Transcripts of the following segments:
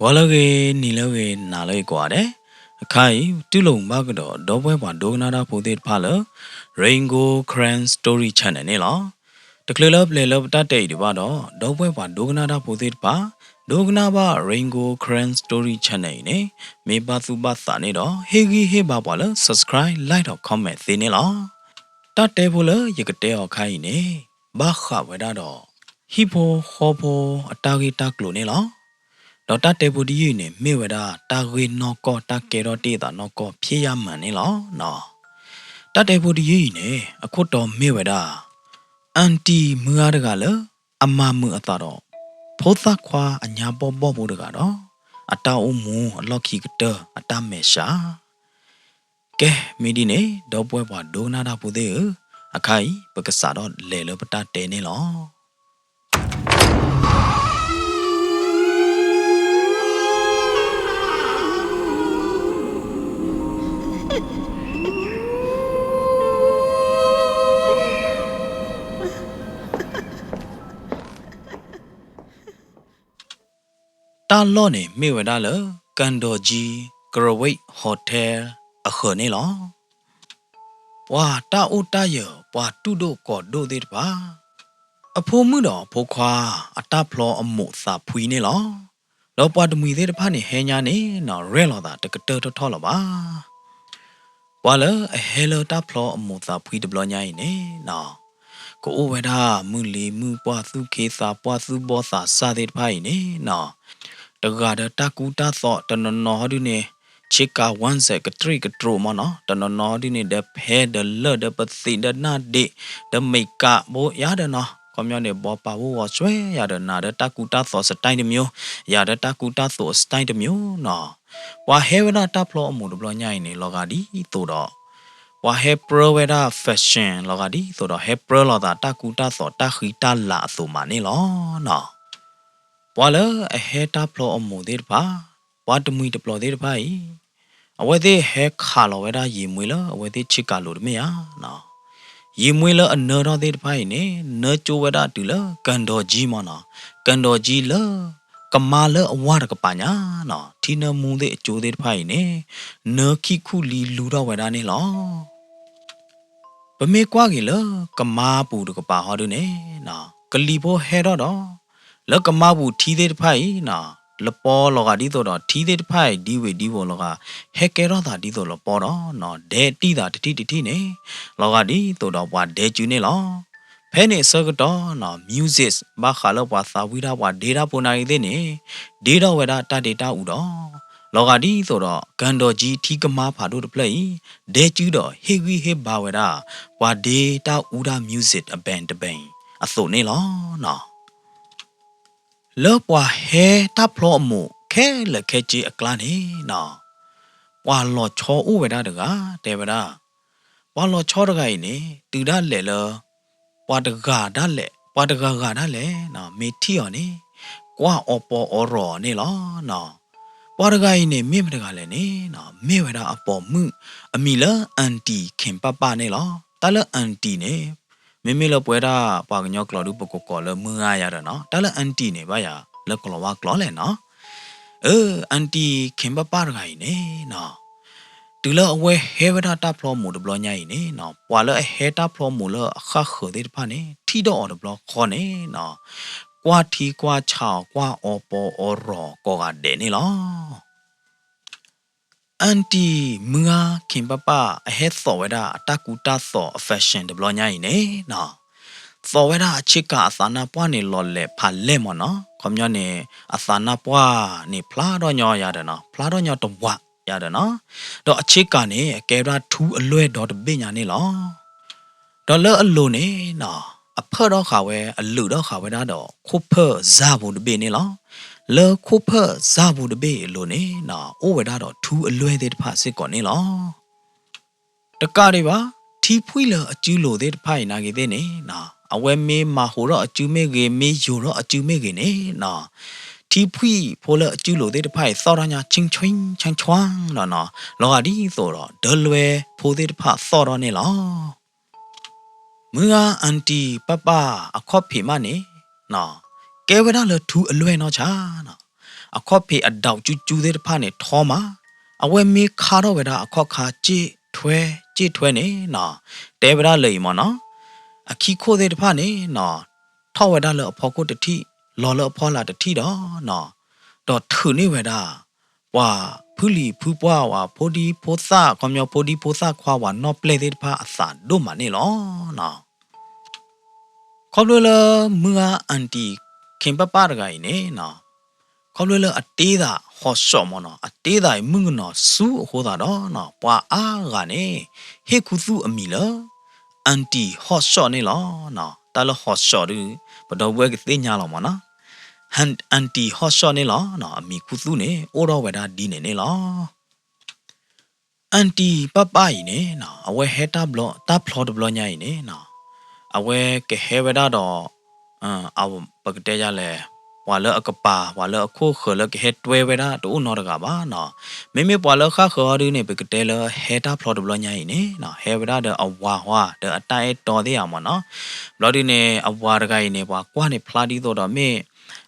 ဂီၤလၢအဂ့ၤ, နံၤလၢအဂ့ၤ, နၤလၢအဂ့ၤကိးဂၤဒဲး, အခါအံၤ တူၢ်လိာ်ဘၣ်ကဒီး ဒီပုၢ်ဝဲၢ်ပှၤဒိကနၣ်တၢ်ဖိသ့ၣ်တဖၣ်လၢ Rain Gold Karen Story Channel န့ၣ်လီၤ. တချုးလၢပျဲၤလၢပတၢ်တဲအံၤဒံးဘၣ်ဒီး ဒီပုၢ်ဝဲၢ်ပှၤဒိကနၣ်တၢ်ဖိသ့ၣ်တဖၣ် ဒိကနၣ်ဘၣ် Rain Gold Karen Story Channel အံၤန့ၣ် မ့ၢ်ဘၣ်သူၣ်ဘၣ်သးန့ၣ်ဒီး ဟ့ၣ်ဂံၢ်ဟ့ၣ်ဘါပှၤလၢ subscribe, like ဒီး comment သ့န့ၣ်လီၤ. တၢ်တဲဖိလၢယကတဲအီၤအခါအံၤန့ၣ် ဘၣ်ဃးဝဲဒၣ်ဒီး ဟံၣ်ဖိဃီဖိအတၢ်ဂ့ၢ်တၢ်ကျိၤန့ၣ်လီၤ. ဒီးတၢ်တဲဖိတယုၢ်အံၤန့ၣ် မ့ၢ်ဝဲဒၣ်တၢ်ဂ့ၢ်နီၢ်ကီၢ် တၢ်ကဲထီၣ်တ့ၢ်အသးနီၢ်ကီၢ် ဖျ့ယါမၤန့ၣ်လီၤ. တၢ်တဲဖိတယုၢ်အံၤန့ၣ် အခိၣ်တီမ့ၢ်ဝဲဒၣ် အၣ်တံၣ်မုၢ်ဂၤတဂၤလၢ အမၤမုာ်အသးဒီး ဖိသၣ်ခွါအညါဘီၣ်ဘီၣ်ဖိတဂၤဒီး အတၢ်အိၣ်မူအလီၢ်ခံကတၢၢ် အတၢ်မဲာ်ဆှး ကဲ မ့ၢ်ဒ်န့ၣ် ဒီပုၢ်ဝဲၢ်ပှၤဒိကနၣ်တၢ်ဖိသ့ၣ်ဧၢ, အခါအံၤ ပကစးထီၣ်လဲၤလၢပတၢ်တဲန့ၣ်လီၤ. တၢ်လီၢ်န့ၣ်မ့ၢ်ဝဲဒၣ်လၢ ကၣ်ဒီကၠံ Great Hotel အဃၢၤန့ၣ်လီၤ. ပှၤတၢ်အိၣ်တၢ်ယၢၤ ပှၤတူၢ်ဒိၣ်ကီၤဒိၣ်သ့ၣ်တဖၣ် အဖိမုၣ်ဒီးအဖိခွါ အတၢ်ဖျီအမိၢ်သးဖှံန့ၣ်လီၤ. ဒီးပှၤတမှံၤသ့ၣ်တဖၣ်န့ၣ် ဟဲညါန့ၣ်နီၤ ရဲၣ်လီၤသးတကတၢၢ်ထီၣ်ထီၣ်လၢၤဘၣ်. ပှၤလၢအဟဲလၢတၢ်ဖျီအမိၢ်သးဖှံတဘျီညါအံၤန့ၣ်နီၤ ကအိၣ်ဝဲဒၣ်မုၢ်လံၤမုၢ်ပှၢ် သူၣ်ခ့သးပှၢ် သူၣ်ဘီၣ်သးစၢ်သ့ၣ်တဖၣ်အံၤန့ၣ်နီၤ တဂၤဒီးတၢ်ကူတၢ်သိး တနီၤနီၤဟီဒုန့ၣ် ဆ့ကၤဝၣ်စဲး ကတြံၣ်ကတြိးမ့ၢ်နီၤ, တနီၤနီၤဟီဒုန့ၣ် ဒီးဖဲဒီးလၢၢ်ဒီးပသံးဒီးနၢ်ဒ့း ဒီးမ့ၢ်ကးဘိယၤဒီးနီၤ, ခီပညီန့ၣ် ဘီပာ်ဝိဝီၤစွဲယၤဒီး နၤဒီးတၢ်ကူတၢ်သိးစတၢၣ်တမျိုး, ယၤဒီးတၢ်ကူတၢ်သိးအစတၢၣ်တမျိုးနီၤ. ပှၤဟဲဝဲဒၣ်တၢ်ဖျီအမိၢ်တဘျီညါအံၤန့ၣ် လီၤဂာ်ဒ်သိးဒီး ပှၤဟဲပြၢဝဲဒၣ် fashion လီၤဂာ်ဒ်သိးဒီး ဟဲပြၢလီၤသးတၢ်ကူတၢ်သိးတၢ်ဃံတၢ်လၤအသိးမးန့ၣ်လီၤနီၤ. ပှၤလၢအဟဲတၢ်ဖျီအမိၢ်သ့ၣ်တဖၣ် ပှၤတမှံၤတပျီၤသ့ၣ်တဖၣ်အံၤ အဝဲသ့ၣ်ဟဲခးလီၤဝဲဒၣ်ယံာ်မှ့လၢအဝဲသ့ၣ်ဆ့ကၤလိၤတမ့ၢ်ဧါနီၤ. ယံာ်မှ့လၢအနၢထီၣ်သ့ၣ်တဖၣ်အံၤန့ၣ် နၢကၠိဝဲဒၣ်တုၤလၢ ကၣ်ဒီကၠံမ့ၢ်နီၤ, ကၣ်ဒီကၠံလၢ ကမါလၢအဝၢ်တကပၤညါနီၤ, ထံနၢမူသ့ၣ်အကၠိသ့ၣ်တဖၣ်အံၤန့ၣ် နၢခံခူၣ်လံလူထီၣ်ဝဲဒၣ်န့ၣ်လီၤ. ပမ့ၢ်ကွၢ်က့ၤလၢကမါပူၤတကပၤဟီဒုန့ၣ်နီၤ ကလံၤဖိဟဲထီၣ်ဒီး လၢကမါပူၤထံသ့ၣ်တဖၣ်အံၤနီၤ လပီလီၤဂာ်ဒ်သိးဒီး ထံသ့ၣ်တဖၣ်အံၤဒံဝ့ၤဒံဝီၤလီၤဂာ် ဟဲကဲထီၣ်သးဒ်သိးလပီဒီးနီၤ ဒဲတံၢ်သးတထံၣ်တထံၣ်န့ၣ် လီၤဂာ်ဒ်သိးဒီးပှၤဒဲကုန့ၣ်လီၤ. ဖဲန့ၣ်အဆၢကတီၢ်နီၤ music ဘၣ်ဃးလၢပှၤသးဝံၣ်တၢ် ပှၤဒ့တၢ်ဖိနၤဂ့ၤသ့ၣ်န့ၣ် ဒ့ထီၣ်ဝဲဒၣ်တၢ်ဒ့တၢ်အူဒီး လီၤဂာ်ဒ်သိးဒီး ကၣ်ဒီကၠံထံကမါဖးဒိၣ်တဖျၢၣ်အံၤ ဒဲကုဒီးဟ့ၣ်ဂံၢ်ဟ့ၣ်ဘါဝဲဒၣ် ပှၤဒ့တၢ်အူတၢ် music အဘဲၣ်တဘဲၣ်အသိးန့ၣ်လီၤနီၤ. လၢပှၤဟဲတၢ်ဖျီအမိၢ်ခဲလၢာ်ခဲဆ့အကျါန့ၣ်နီၤ ပှၤလီၤဆီအိၣ်ဝဲဒၣ်တဂၤ တဲဝဲဒၣ် ပှၤလီၤဆီတဂၤအံၤန့ၣ် တုၤဒၣ်လဲာ်လၢ ပှၤတဂၤဒၣ်လဲာ် ပှၤတဂၤဂၤဒၣ်လဲာ်နီၤ မ့ၢ်ထံၣ်အီၤန့ၣ် ကွၢ်အီၤပီအီၤရီၤန့ၣ်လီၤနီၤ. ပှၤတဂၤအံၤန့ၣ် မ့ၢ်မတဂၤလဲၣ်န့ၣ်နီၤ မ့ၢ်ဝဲဒၣ်အပိာ်မုၣ် အမံၤလၢ အၣ်တံၣ် ခင်ပပ န့ၣ်လီၤ. တၢ်လၢ အၣ်တံၣ် န့ၣ် မ့မ့ၢ်လၢပဝဲဒၣ်ပှၤကညီကျိာ်ဒုး ပကကိးလၢမုၢ်ဂၤယၤဒီးနီၤ တၢ်လၢ အၣ်တံၣ် န့ၣ် ဘၣ်ယၤလၢကလီၤဝါကျိာ်လဲၣ်နီၤ. အၢ အၣ်တံၣ် ခင်ပပ တဂၤအံၤန့ၣ်နီၤ တုၤလၢအဝဲဟဲဝဲဒၣ်တၢ်ဖျီအမိၢ်တဘျီညါအံၤန့ၣ်နီၤ ပှၤလၢအဟဲတၢ်ဖျီအမိၢ်လၢအဃၣ်ဃၢၤသ့ၣ်တဖၣ်န့ၣ် ထံၣ်ဒီးအီၤတဘျီဃီန့ၣ်နီၤ ကွၢ်ထံကွၢ်ဆးအီၤ ကွၢ်အီၤပီအီၤရီၤကိးဂၤဒဲးန့ၣ်လီၤ. အၣ်တံၣ် မုၢ်ဂၤ ခင်ပပ အဟဲသိးဝဲဒၣ်အတၢ်ကူတၢ်သိးအ fashion တဘျီညါအံၤန့ၣ်နီၤ သိးဝဲဒၣ်အဆ့ကၤအသးနါပှၢ်န့ၣ် လီၤလဲၤဖးလဲၢ်မ့ၢ်နီၤ, ခီပညီန့ၣ် အသးနါပှၢ်န့ၣ် ဖျါထီၣ်ညီယၤဒီးနီၤ ဖျါထီၣ်ညီတဝးယၤဒီးနီၤ, ဒီးအဆ့ကၤန့ၣ် အကဲဝဲဒၣ်ထူအလွဲၢ်ဒီတဘ့ၣ်ညါန့ၣ်လီၤ. ဒီးလၢအလိၤန့ၣ်နီၤ အဖၢၣ်ထီၣ်ဃာ်ဝဲ အလုးထီၣ်ဃာ်ဝဲဒၣ်ဒီး ခိၣ်ဖၢၣ်စၢ်ပူၤတဘ့ၣ်န့ၣ်လီၤ. လၢခိၣ်ဖၢၣ်စၢ်ပူၤတဘ့ၣ်အလိၤန့ၣ်နီၤ အိၣ်ဝဲဒၣ်ဒီးထူအလွဲၢ်သ့ၣ်တဖၣ်စ့ၢ်ကီးန့ၣ်လီၤ. တကးဒံးဘၣ် ထံဖှံၣ်လၢအစုလိၤသ့ၣ်တဖၣ်အံၤနာ်က့သ့ၣ်န့ၣ်နီၤ အဝဲမ့ၢ်မၤဟူးထီၣ်အစုမ့ၢ်ဂ့ၤ မ့ၢ်ယိၤထီၣ်အစုမ့ၢ်ဂ့ၤန့ၣ်နီၤ ထံဖှံၣ်ဖိလၢအစုလိၤသ့ၣ်တဖၣ်အံၤ သီၣ်ထီၣ်ညါ ဆှံဆှံဆှံဆှံဒီးနီၤ လီၤဂာ်ဒ်သိးဒီး ဒၢလွဲဖိသ့ၣ်တဖၣ်သီၣ်ထီၣ်န့ၣ်လီၤ. မုၢ်ဂၤ အၣ်တံၣ် ပၢ်ပၢ် အခီၣ်ဖံးမးန့ၣ်နီၤ ကဲဝဲဒၣ်လၢထူအလွဲၢ်နီၢ်ဆါနီၤ. အခီၣ်ဖံးအဒိးကၠူကၠူသ့ၣ်တဖၣ်န့ၣ်ထီမး, အဝဲမ့ၢ်ခါထီၣ်ဝဲဒၣ်အခီၣ်ခါစ့ၣ်ထွဲစ့ၣ်ထွဲန့ၣ်နီၤ, တဲဝဲဒၣ်လၢအံၤမ့ၢ်နီၤ, အခံခိၣ်သ့ၣ်တဖၣ်န့ၣ်နီၤ, ထီၣ်ဝဲဒၣ်လၢအဖီခိၣ်တထံၣ်, လီၤလၢအဖီလာ်တထံၣ်ဒီးနီၤ, ဒီးထုးန့ၢ်ဝဲဒၣ် ပှၤဖုလံၤဖုပှၢ် ပှၤဖိဒံဖိသၣ် ခီပညီဖိဒံဖိသၣ်ခွါ ပှၤနီၢ်ပျဲၢ်သ့ၣ်တဖၣ်အသးဒိၣ်မးန့ၣ်လီၤ. ခီဖျိလၢမုၢ်ဂၤ aunty ခ့ပၢ်ပၢ်တဂၤအံၤန့ၣ်နီၤ, ခီဖျိလၢအတ့သးဟီၣ်စီၣ်မ့ၢ်နီၤ, အတ့သးအံၤမုၣ်ကနီၤဆူအဃိသတးဒီးနီၤ, ပှၤအါဂၤန့ၣ် ဟ့ၣ်ခူသူၣ်အမံၤလၢ aunty ဟီၣ်စီၣ်န့ၣ်လီၤ. တၢ်လၢဟီၣ်စီၣ်ဒုး ပဒီပုၢ်ဝဲၢ်ကသ့ၣ်ညါလီၤမ့ၢ်နီၤ, aunty ဟီၣ်စီၣ်န့ၣ်လီၤ. အမံၤခူသူၣ်န့ၣ် အိၣ်ထီၣ်ဝဲဒၣ်ဒ်န့ၣ်န့ၣ်လီၤ. aunty ပၢ်ပၢ်အံၤန့ၣ်နီၤ, အဝဲဟဲတၢ်ဘျီ တၢ်ဖျီတဘျီညါအံၤန့ၣ်နီၤ, အဝဲကဟဲဝဲဒၣ်ဒီး ပကတဲယၤလဲၣ်, ပှၤလၢအကပၤ ပှၤလၢအခိၣ်ဃၢၤလၢကဟဲတွဲဝဲဒၣ်တအိၣ်နီတဂၤဘၣ်နီၤ. မ့မ့ၢ်ပှၤလၢဃၣ်ဃၢၤအီၤဒုန့ၣ် ပကတဲလၢဟဲတၢ်ဖျီတဘျီညါအံၤန့ၣ်နီၤ, ဟဲဝဲဒၣ်ဒီးအဝၤဟီ ဒီးအတၢ်အဲၣ်တီသ့ၣ်ဧါမ့ၢ်နီၤ. ဘျီဒုန့ၣ် အဝၤတဂၤအံၤန့ၣ် ပှၤကွၢ်န့ၣ်ဖျါဒ်သိးဒီးမ့ၢ်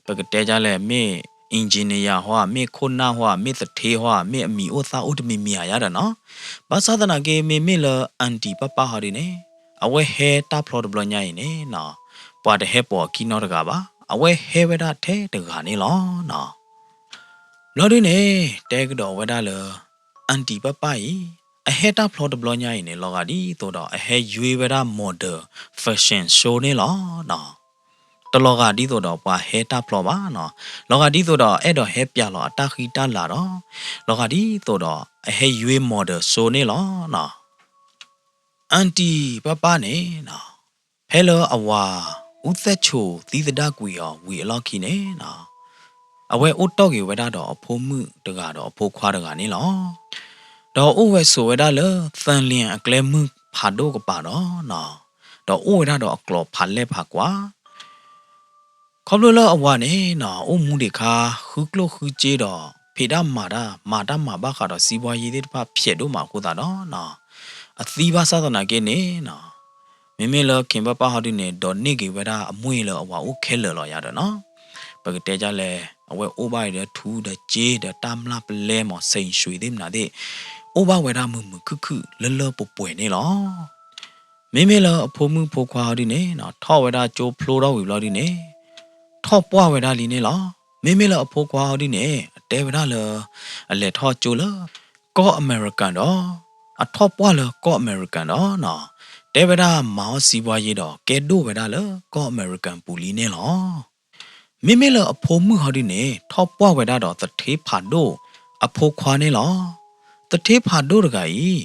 ပကတဲယၤလဲၣ် မ့ၢ် engineer ဟီ မ့ၢ်ခိၣ်နၢ်ဟီ မ့ၢ်သထ့ဟီ မ့ၢ်အမံၤအိၣ်သၣ်အိၣ်တမံၤမံၤဧါယါဒီးနီၤ. ဘၣ်ဆၣ်သနာ်က့ မ့မ့ၢ်လၢ aunty ပၢ်ပၢ်ဟီဒုန့ၣ် အဝဲဟဲတၢ်ဖျီတဘျီညါအံၤန့ၣ်နီၤ, ပှၤတဟဲပိာ်အခံနီတဂၤဘၣ်, အဝဲဟဲဝဲဒၣ်ထဲတဂၤန့ၣ်လီၤနီၤ. ဘျီဒုန့ၣ် တဲကဒီးဝဲဒၣ်လၢ aunty ပၢ်ပၢ်အံၤ အဟဲတၢ်ဖျီတဘျီညါအံၤန့ၣ် လီၤဂာ်ဒ်သိးဒီး အဟဲယွ့ဝဲဒၣ် model fashion show န့ၣ်လီၤနီၤ. တလီၤဂာ်ဒ်သိးဒီးပှၤဟဲတၢ်ဖျီဘၣ်နီၤ, လီၤဂာ်ဒ်သိးဒီးအဲၣ်ဒိးဟဲပျးလီၤအတၢ်ဃံတၢ်လၤဒီး လီၤဂာ်ဒ်သိးဒီးအဟဲယွ့ model show န့ၣ်လီၤနီၤ. aunty ပၢ်ပၢ်န့ၣ်နီၤ, ဖဲလၢအဝၤ အူသဲၣ်ဆိးသံသဒၣ်ကွံာ်အီၤဝံၤအလီၢ်ခံန့ၣ်နီၤ, အဝဲအိၣ်တီၢ်က့ၤဝဲဒၣ်ဒီးအဖိမုၣ်တဂၤဒီးအဖိခွါတဂၤန့ၣ်လီၤ. ဒီးအိၣ်ဝဲဆိးဝဲဒၣ်လၢ သၢလၣ်အကျဲမုၢ်ဖးဒိၣ်ကပၤဒီးနီၤ, ဒီးအိၣ်ဝဲဒၣ်ဒီးအကျိၤဖးလဲၢ်ဖးကွၢ် ခီဖျိလၢအဝၤန့ၣ်နီၤ အိၣ်မူဒံးခါ ဃုကျိၣ်ဃုစ့ဒီး ဖံးတၢ်မၤတၢ် မၤတၢ်မၤဘၣ်ဃးဒီး စီးပွားရေးသ့ၣ်တဖၣ်ဖျဲးဒိၣ်မးအဃိသတးဒီးနီၤ, အသံဘၣ်ဆၣ်သနာ်က့န့ၣ်နီၤ, မ့မ့ၢ်လၢ ခင်ဘၣ်ပၢ်ဟီဒုန့ၣ် ဒိးန့ၢ်က့ၤဝဲဒၣ်အမွ့ၢ်လၢအဝၤအိၣ်ခဲလၢာ်လီၤယါဒီးနီၤ, ပကတဲဒ်လဲၣ် အဝဲအိၣ်ဘၣ်အံၤဒီးထူဒီးစ့ဒီးတၢ်မျၢ်ပလဲမ့ၢ် စိန်ရွှေ သ့ၣ်မနုၤသ့ၣ်, အိၣ်ဘၣ်ဝဲဒၣ်မုာ်မုာ်ခုၣ်ခုၣ်လၢလၢပှဲၤပှဲၤန့ၣ်လီၤ. မ့မ့ၢ်လၢအဖိမုၣ်ဖိခွါဟီဒုန့ၣ်နီၤ ထီၣ်ဝဲဒၣ်ကၠိဖျိထီၣ်ဝံၤဘျီဒုန့ၣ် ထီၣ်ပှၢ်ဝဲဒၣ်လံန့ၣ်လီၤ. မ့မ့ၢ်လၢအဖိခွါဟီဒုန့ၣ် အတဲဝဲဒၣ်လၢ အလဲၤထီၣ်ကၠိလၢ ကီၢ်အမဲရကၤဒီး အထီၣ်ပှၢ်လၢကီၢ်အမဲရကၤဒီးနီၤ, တဲဝဲဒၣ်မၤအီၣ်စီးပွားရေးဒီး ကဲဒိၣ်ဝဲဒၣ်လၢကီၢ်အမဲရကၤပူၤလံန့ၣ်လီၤ. မ့မ့ၢ်လၢအဖိမုၣ်ဟီဒုန့ၣ် ထီၣ်ပှၢ်ဝဲဒၣ်ဒီးသထ့ဖးဒိၣ်အဖိခွါန့ၣ်လီၤ. သထ့ဖးဒိၣ်တဂၤအံၤ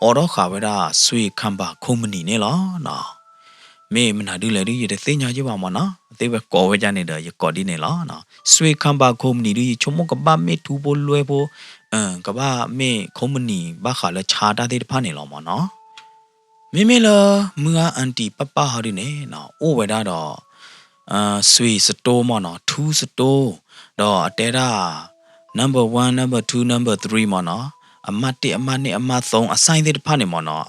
အိးထီၣ်ဃာ်ဝဲဒၣ် ဆွေခံပာ် company န့ၣ်လီၤနီၤ. မ့ၢ်မနုၤဒ်လဲၣ်ဒု ယတသ့ၣ်ညါယဘၣ်မ့ၢ်နီၤ, အသ့ဝဲကိးဝဲဒၣ်န့ၣ်ဒီး ယကိးဒ်န့ၣ်လီၤ. ဆွေခံပာ် company ဒု ယဆိကမိၣ်ကဘၣ်မ့ၢ်ထူဖိလွဲဖိ, ကဘၣ်မ့ၢ် company ဘၣ်ဃးလၢဆါတၢ်သ့ၣ်တဖၣ်န့ၣ်လီၤမ့ၢ်နီၤ. မ့မ့ၢ်လၢမုၢ်ဂၤ aunty ပၢ်ပၢ်ဟီဒုန့ၣ်နီၤ အိၣ်ဝဲဒၣ်ဒီး ဆွေ store မ့ၢ်နီၤ, ထူ store, ဒီးအတဲဒၣ် number one, number two, number three မ့ၢ်နီၤ, အမှတ်တစ်, အမှတ်နှစ်, အမှတ်သုံး အ sign သ့ၣ်တဖၣ်န့ၣ်မ့ၢ်နီၤ,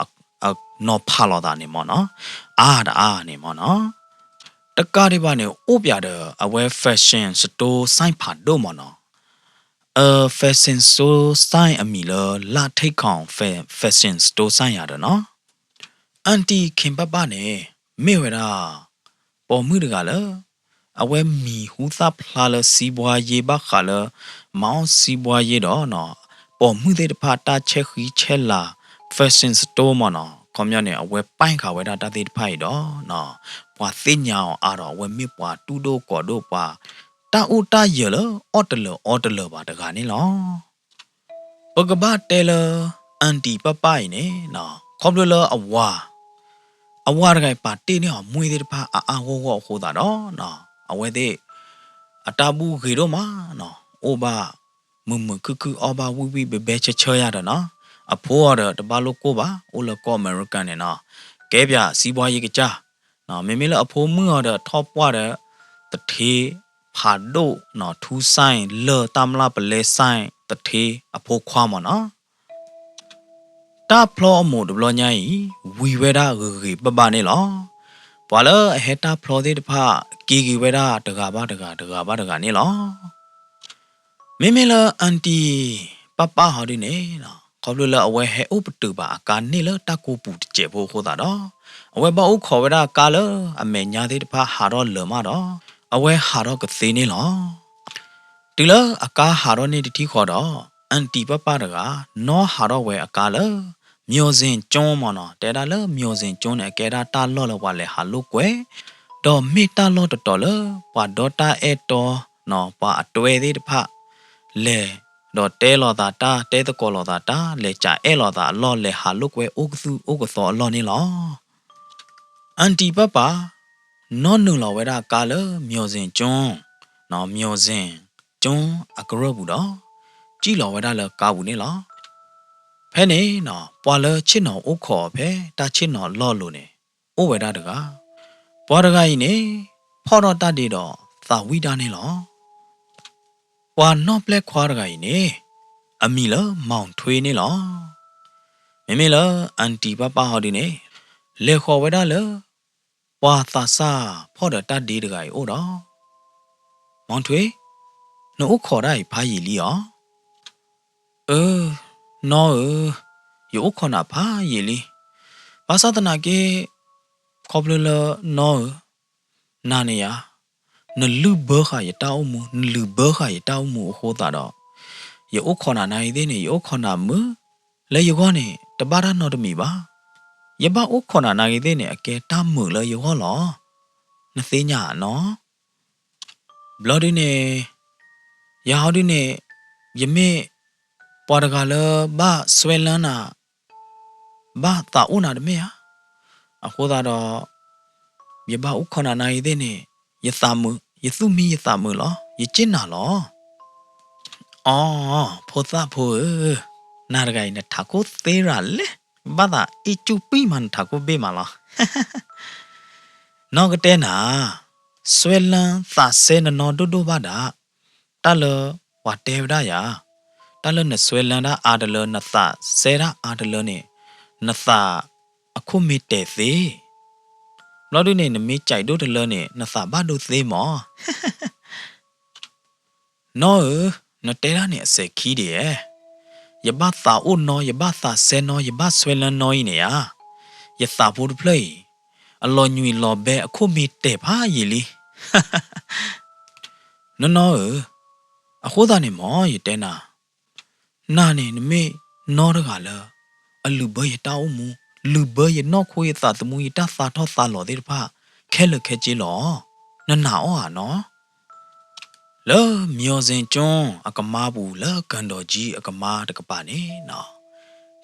အ နီၤဖးလိာ်သးန့ၣ်မ့ၢ်နီၤ, အါတအါန့ၣ်မ့ၢ်နီၤ, တကးဒံးဘၣ်န့ၣ် အိၣ်ပၠးဒီး အဝဲ fashion store sign ဖးဒိၣ်မ့ၢ်နီၤ, အ fashion store sign အမံၤလၢ လၢထိၣ်ခီၣ် fashion store sign ယၤဒီးနီၤ. aunty ခင် ပၢ်ပၢ်န့ၣ် မ့ၢ်ဝဲဒၣ် ပိာ်မုၣ်တဂၤလၢ အဝဲမံၤဟူသၣ်ဖျါလၢ စီးပွားရေး ဘၣ်ဃးလၢ မၤအီၣ်စီးပွားရေး ဒီးနီၤ, ပိာ်မုၣ်သ့ၣ်တဖၣ်တၢ်ဆဲးဃံဆဲးလၤ fashion store မ့ၢ်နီၤ, ခီပညီန့ၣ် အဝဲပၢၢ်ဃာ်ဝဲဒၣ်တၢ်သ့ၣ်တဖၣ်အံၤဒီးနီၤ, ပှၤသ့ၣ်ညါအီၤအါဒီး အဝဲမ့ၢ်ပှၤတူၢ်ဒိၣ်ကီၤဒိၣ် ပှၤတၢ်အိၣ်တၢ်ယၢၤလၢအီၣ်တလၢာ်အီတလၢာ်ဘၣ်တဂၤန့ၣ်လီၤ. ပကဘၣ်တဲလၢ aunty ပၢ်ပၢ်အံၤန့ၣ်နီၤ, ခီဖျိလၢအဝၤ အဝၤတဂၤအံၤပာ်တ့ၢ်န့ၢ်အီၤမွ့ၢ်သ့ၣ်တဖၣ်အါအါဂီၢ်ဂီၢ်အဃိသတးဒီးနီၤ, အဝဲသ့ၣ် အတၢ်ဘူၣ်ဂ့ၤဒိၣ်မးနီၤ, အိၣ်ဘၣ်မုာ်မုာ်ခုၣ်ခုၣ် အီၣ်ဘၣ်ဝံၣ်ဝံၣ်ဘဲဘဲဆၢဆၢယၤဒီးနီၤ, အဖိအီၤဒီးတဘၣ်လိၣ်ကိၢ်ဘၣ် အိၣ်လၢကီၢ်အမဲရကၤန့ၣ်နီၤ, ကဲပၠး စီးပွားရေး ကစၢ် မ့မ့ၢ်လၢအဖိမုၣ်အီၤဒီးထီၣ်ပှၢ်ဒီး သထ့ဖးဒိၣ်နီၤ, ထူ sign လၢတၢ်မျၢ်ပလဲ sign သထ့အဖိခွါမ့ၢ်နီၤ. တၢ်ဖျီအမိၢ်တဘျီညါအံၤ ဝံၤဝဲဒၣ်ဂ့ၤဂ့ၤဘၣ်ဘၣ်န့ၣ်လီၤ. ပှၤလၢအဟဲတၢ်ဖျီသ့ၣ်တဖၣ် က့ၤက့ၤဝဲဒၣ်တဂၤဘၣ်တဂၤ တဂၤဘၣ်တဂၤန့ၣ်လီၤ. မ့မ့ၢ်လၢ aunty ပၢ်ပၢ်ဟီဒုန့ၣ်, ခီဖျိလၢအဝဲဟဲအိၣ်ပတုာ်ဘၣ်အကါန့ၣ်လၢတၢ်ကိးပူၤတစဲးဖိအဃိသတးဒီး, အဝဲဘၣ်အိၣ်ခိးဝဲဒၣ်အကါလၢအမဲာ်ညါသ့ၣ်တဖၣ်ဟးထီၣ်လၢာ်မးဒီး, အဝဲဟးထီၣ်ကသ့န့ၣ်လီၤ. တုၤလၢအကါဟးထီၣ်န့ၣ်တထံၣ်ဃီဒီး, aunty ပၢ်ပၢ်တဂၤ နီၣ်ဟးထီၣ်ဝဲအကါလၢ မျော်စင်ကျွန်း မ့ၢ်နီၤ, တဲဒၣ်လၢ မျော်စင်ကျွန်း န့ၣ် အကဲဒၣ်တၢ်လီၢ်လၢပှၤလဲၤဟးလိာ်ကွဲ, ဒီးမ့ၢ်တၢ်လီၢ်တတီၤလၢ ပှၤဒီတၢ်အဲၣ်တီနီၤ ပှၤအတွဲသ့ၣ်တဖၣ် လဲၤဒီးတဲလိာ်သးတၢ် တဲသကိးလိာ်သးတၢ် လဲၤစးအဲၣ်လိာ်သးအလီၢ် လဲၤဟးလိာ်ကွဲအိၣ်ကသူၣ်အိၣ်ကသီအလီၢ်န့ၣ်လီၤ. aunty ပၢ်ပၢ် နီၣ်နုာ်လီၤဝဲဒၣ်ကါလၢ မျော်စင်ကျွန်း, မျော်စင်ကျွန်း အကရၢၢ်ပူၤဒီး စံၣ်လီၤဝဲဒၣ်လၢကါပူၤန့ၣ်လီၤ. ဖဲန့ၣ်နီၤ ပှၤလၢဆ့ၣ်နီၤအိၣ်ခိးအီၤဖဲတၢ်ဆ့ၣ်နီၤလီၢ်အလိၤန့ၣ် အိၣ်ဝဲဒၣ်တဂၤ, ပှၤတဂၤအံၤန့ၣ် ဖီၣ်ထီၣ်တၢ်ဒ့ဒီးသးဝံၣ်တၢ်န့ၣ်လီၤ. ပှၤနီၣ်ပျဲၢ်ခွါတဂၤအံၤန့ၣ် အမံၤလၢ မောင်ထွေး န့ၣ်လီၤ. မ့မ့ၢ်လၢ aunty ပၢ်ပၢ်ဟီဒုန့ၣ် လဲၤဃီၤဝဲဒၣ်လၢ ပှၤသးစၢ်ဖီၣ်ဒီးတၢ်ဒ့တဂၤအံၤအိၣ်ဒီး, မောင်ထွေး, နအိၣ်ခိးတၢ်အံၤဖးယံာ်လံဧါ. အၢ, နီၢ်ဧၢ, ယအိၣ်ခိးနၤဖးယံာ်လံ. ဘၣ်ဆၣ်သနာ်က့ ခီဖျိလၢ နီၢ်ဧၢ, နၤန့ၣ်ယါ, နလုၢ်ဘၢဃာ်ယတၢ်အိၣ်မူ နလုၢ်ဘၢဃာ်ယတၢ်အိၣ်မူအဃိသတးဒီး, ယအိၣ်ခိးနၤနၤဂ့ၤသ့ၣ်န့ၣ် ယအိၣ်ခိးနၤမုာ်, လၢယဂီၢ်န့ၣ် တဘၣ်တၢ်နီတမံၤဘၣ်. ယဘၣ်အိၣ်ခိးနၤနၤဂ့ၤသ့ၣ်န့ၣ် အကဲတၢ်မုာ်လၢယဂီၢ်လီၤ. နသ့ၣ်ညါနီၤ. ဘျီဒုန့ၣ်, ယၤဟီဒုန့ၣ်, ယမ့ၢ်ပှၤတဂၤလၢဘၣ်စွဲလၢနၤ, ဘၣ်သးအိၣ်နၤတမ့ၢ်ဧါ. အဃိသတးဒီး, ယဘၣ်အိၣ်ခိးနၤနၤဂ့ၤသ့ၣ်န့ၣ်, ယသးမုာ်, ယသူၣ်မံယသးမုာ်လီၤ, ယစ့ၢ်နၤလီၤ. အိ, ဖိသၣ်ဖိဧၢ, နၤတဂၤအံၤနထးခိၣ်သ့ရၤလဲၣ်, ဘၣ်သးအ့ၣ်ကူၣ်ပံၣ်မးနထးခိၣ်ဘ့ၣ်မးလီၤ. နီၢ်ကတဲနၤ, စွဲလၢသးစဲနနီဒိၣ်ဒိၣ်ဘၣ်ဒၣ်, တၢ်လၢပှၤတဲဝဲဒၣ်ယၤ, တၢ်လၢနစွဲလၢတၢ်အါတလၢ နသးစဲတၢ်အါတလၢန့ၣ်, နသးအခိၣ်မ့ၢ်တဲာ်သ့, ဘျီဒုန့ၣ် နမ့ၢ်ကဲးဒိၣ်တလၢန့ၣ် နသးဘၣ်ဒိသ့မး. နီၢ်ဧၢ, နတဲဒၣ်န့ၣ်အစဲးခံဒံးဧါ. ယဘၣ်သးအိၣ်နီ, ယဘၣ်သးစဲနီ, ယဘၣ်စွဲလၢနီအံၤန့ၣ်ဧါ, ယသးဖိတဖျၢၣ်အံၤ, အလီၤညွံးလီၤဘဲအခိၣ်မ့ၢ်တဲာ်ဖးယံာ်လံ. နီၢ်နီၢ်ဧၢ, အဃိသတးန့ၣ်မ့ၢ်ယတဲနၤ, နၤန့ၣ်နမ့ၢ်နီတဂၤလၢ အလုၢ်ဘၢယတၢ်အိၣ်မူ, လုၢ်ဘၢယနီၢ်ခိယသးသမူ ယတၢ်သးထီၣ်သးလီၤသ့ၣ်တဖၣ် ခဲလၢာ်ခဲဆ့လီၤ. နနာ်အီၤဧါနီၤ. လၢမျော်စင်ကျွန်း အကမါပူၤ လၢ ကန်တော်ကြီး အကမါတကပၤန့ၣ်နီၤ,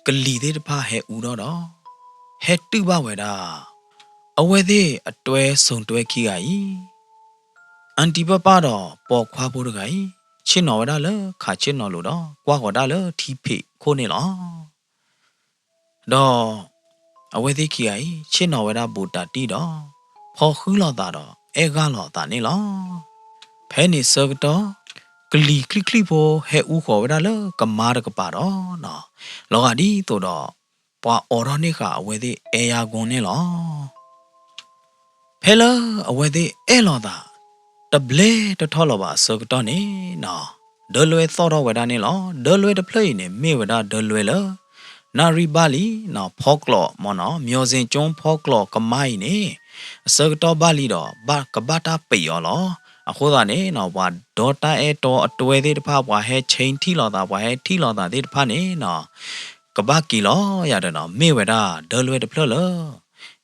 ကလံၤသ့ၣ်တဖၣ်ဟဲအူထီၣ်ဒီး ဟဲတုၢ်ဘၣ်ဝဲဒၣ် အဝဲသ့ၣ်အတွဲစုံတွဲခံဂၤအံၤ, အၣ်တံၢ်ပၢ်ပၢ်ဒီးပိာ်ခွါဖိတဂၤအံၤ ဆ့ၣ်နီၤဝဲဒၣ်လၢခးဆ့ၣ်နီၤလိၤဒီး ကွၢ်ဃီၤဒၣ်လၢထံဖံးခိၣ်န့ၣ်လီၤ. ဒီးအဝဲသ့ၣ်ခံဂၤအံၤ ဆ့ၣ်နီၤဝဲဒၣ်ဘူးတးတံၢ်ဒီး ဖီဃုလိာ်သးဒီးအဲၣ်ဂၢ်လိာ်သးန့ၣ်လီၤ. ဖဲန့ၣ်ဆၢကတီၢ် ကလံၤချံၣ်ချံၣ်ဖိဟဲအူဃီၤဝဲဒၣ်လၢကမါတကပၤဒီး လီၤဂာ်ဒ်သိးဒီး ပှၤအိးထီၣ်န့ၢ်ဃာ်အဝဲသ့ၣ်အဲၣ်ယါကိန့ၣ်လီၤ. ဖဲလၢအဝဲသ့ၣ်အဲၣ်လိာ်သး တဘျဲတထီၣ်လၢၤဘၣ်အဆၢကတီၢ်န့ၣ်နီၤ, ဒၢလွဲသီၣ်ထီၣ်ဝဲဒၣ်န့ၣ်လီၤ. ဒၢလွဲတဖျၢၣ်အံၤန့ၣ် မ့ၢ်ဝဲဒၣ်ဒၢလွဲလၢ နၣ်ရံၣ်ဘၣ်လံနီၤ, ဖီကျိးမ့ၢ်နီၤ, မျော်စင်ကျွန်း ဖီကျိးကမါအံၤန့ၣ် အဆၢကတီၢ်ဘၣ်လံဒီး ဘၣ်ကဘၣ်တၢ်ပံးအီၤလီၤ. အဃိသတးန့ၣ်နီၤ ပှၤဒီတၢ်အဲၣ်တီအတွဲသ့ၣ်တဖၣ် ပှၤဟဲဆ့ထံၣ်လိာ်သး ပှၤဟဲထံၣ်လိာ်သးသ့ၣ်တဖၣ်န့ၣ်နီၤ ကဘၣ်က့ၤလီၤယၤဒီးနီၤ မ့ၢ်ဝဲဒၣ်ဒၢလွဲတဖျၢၣ်လၢ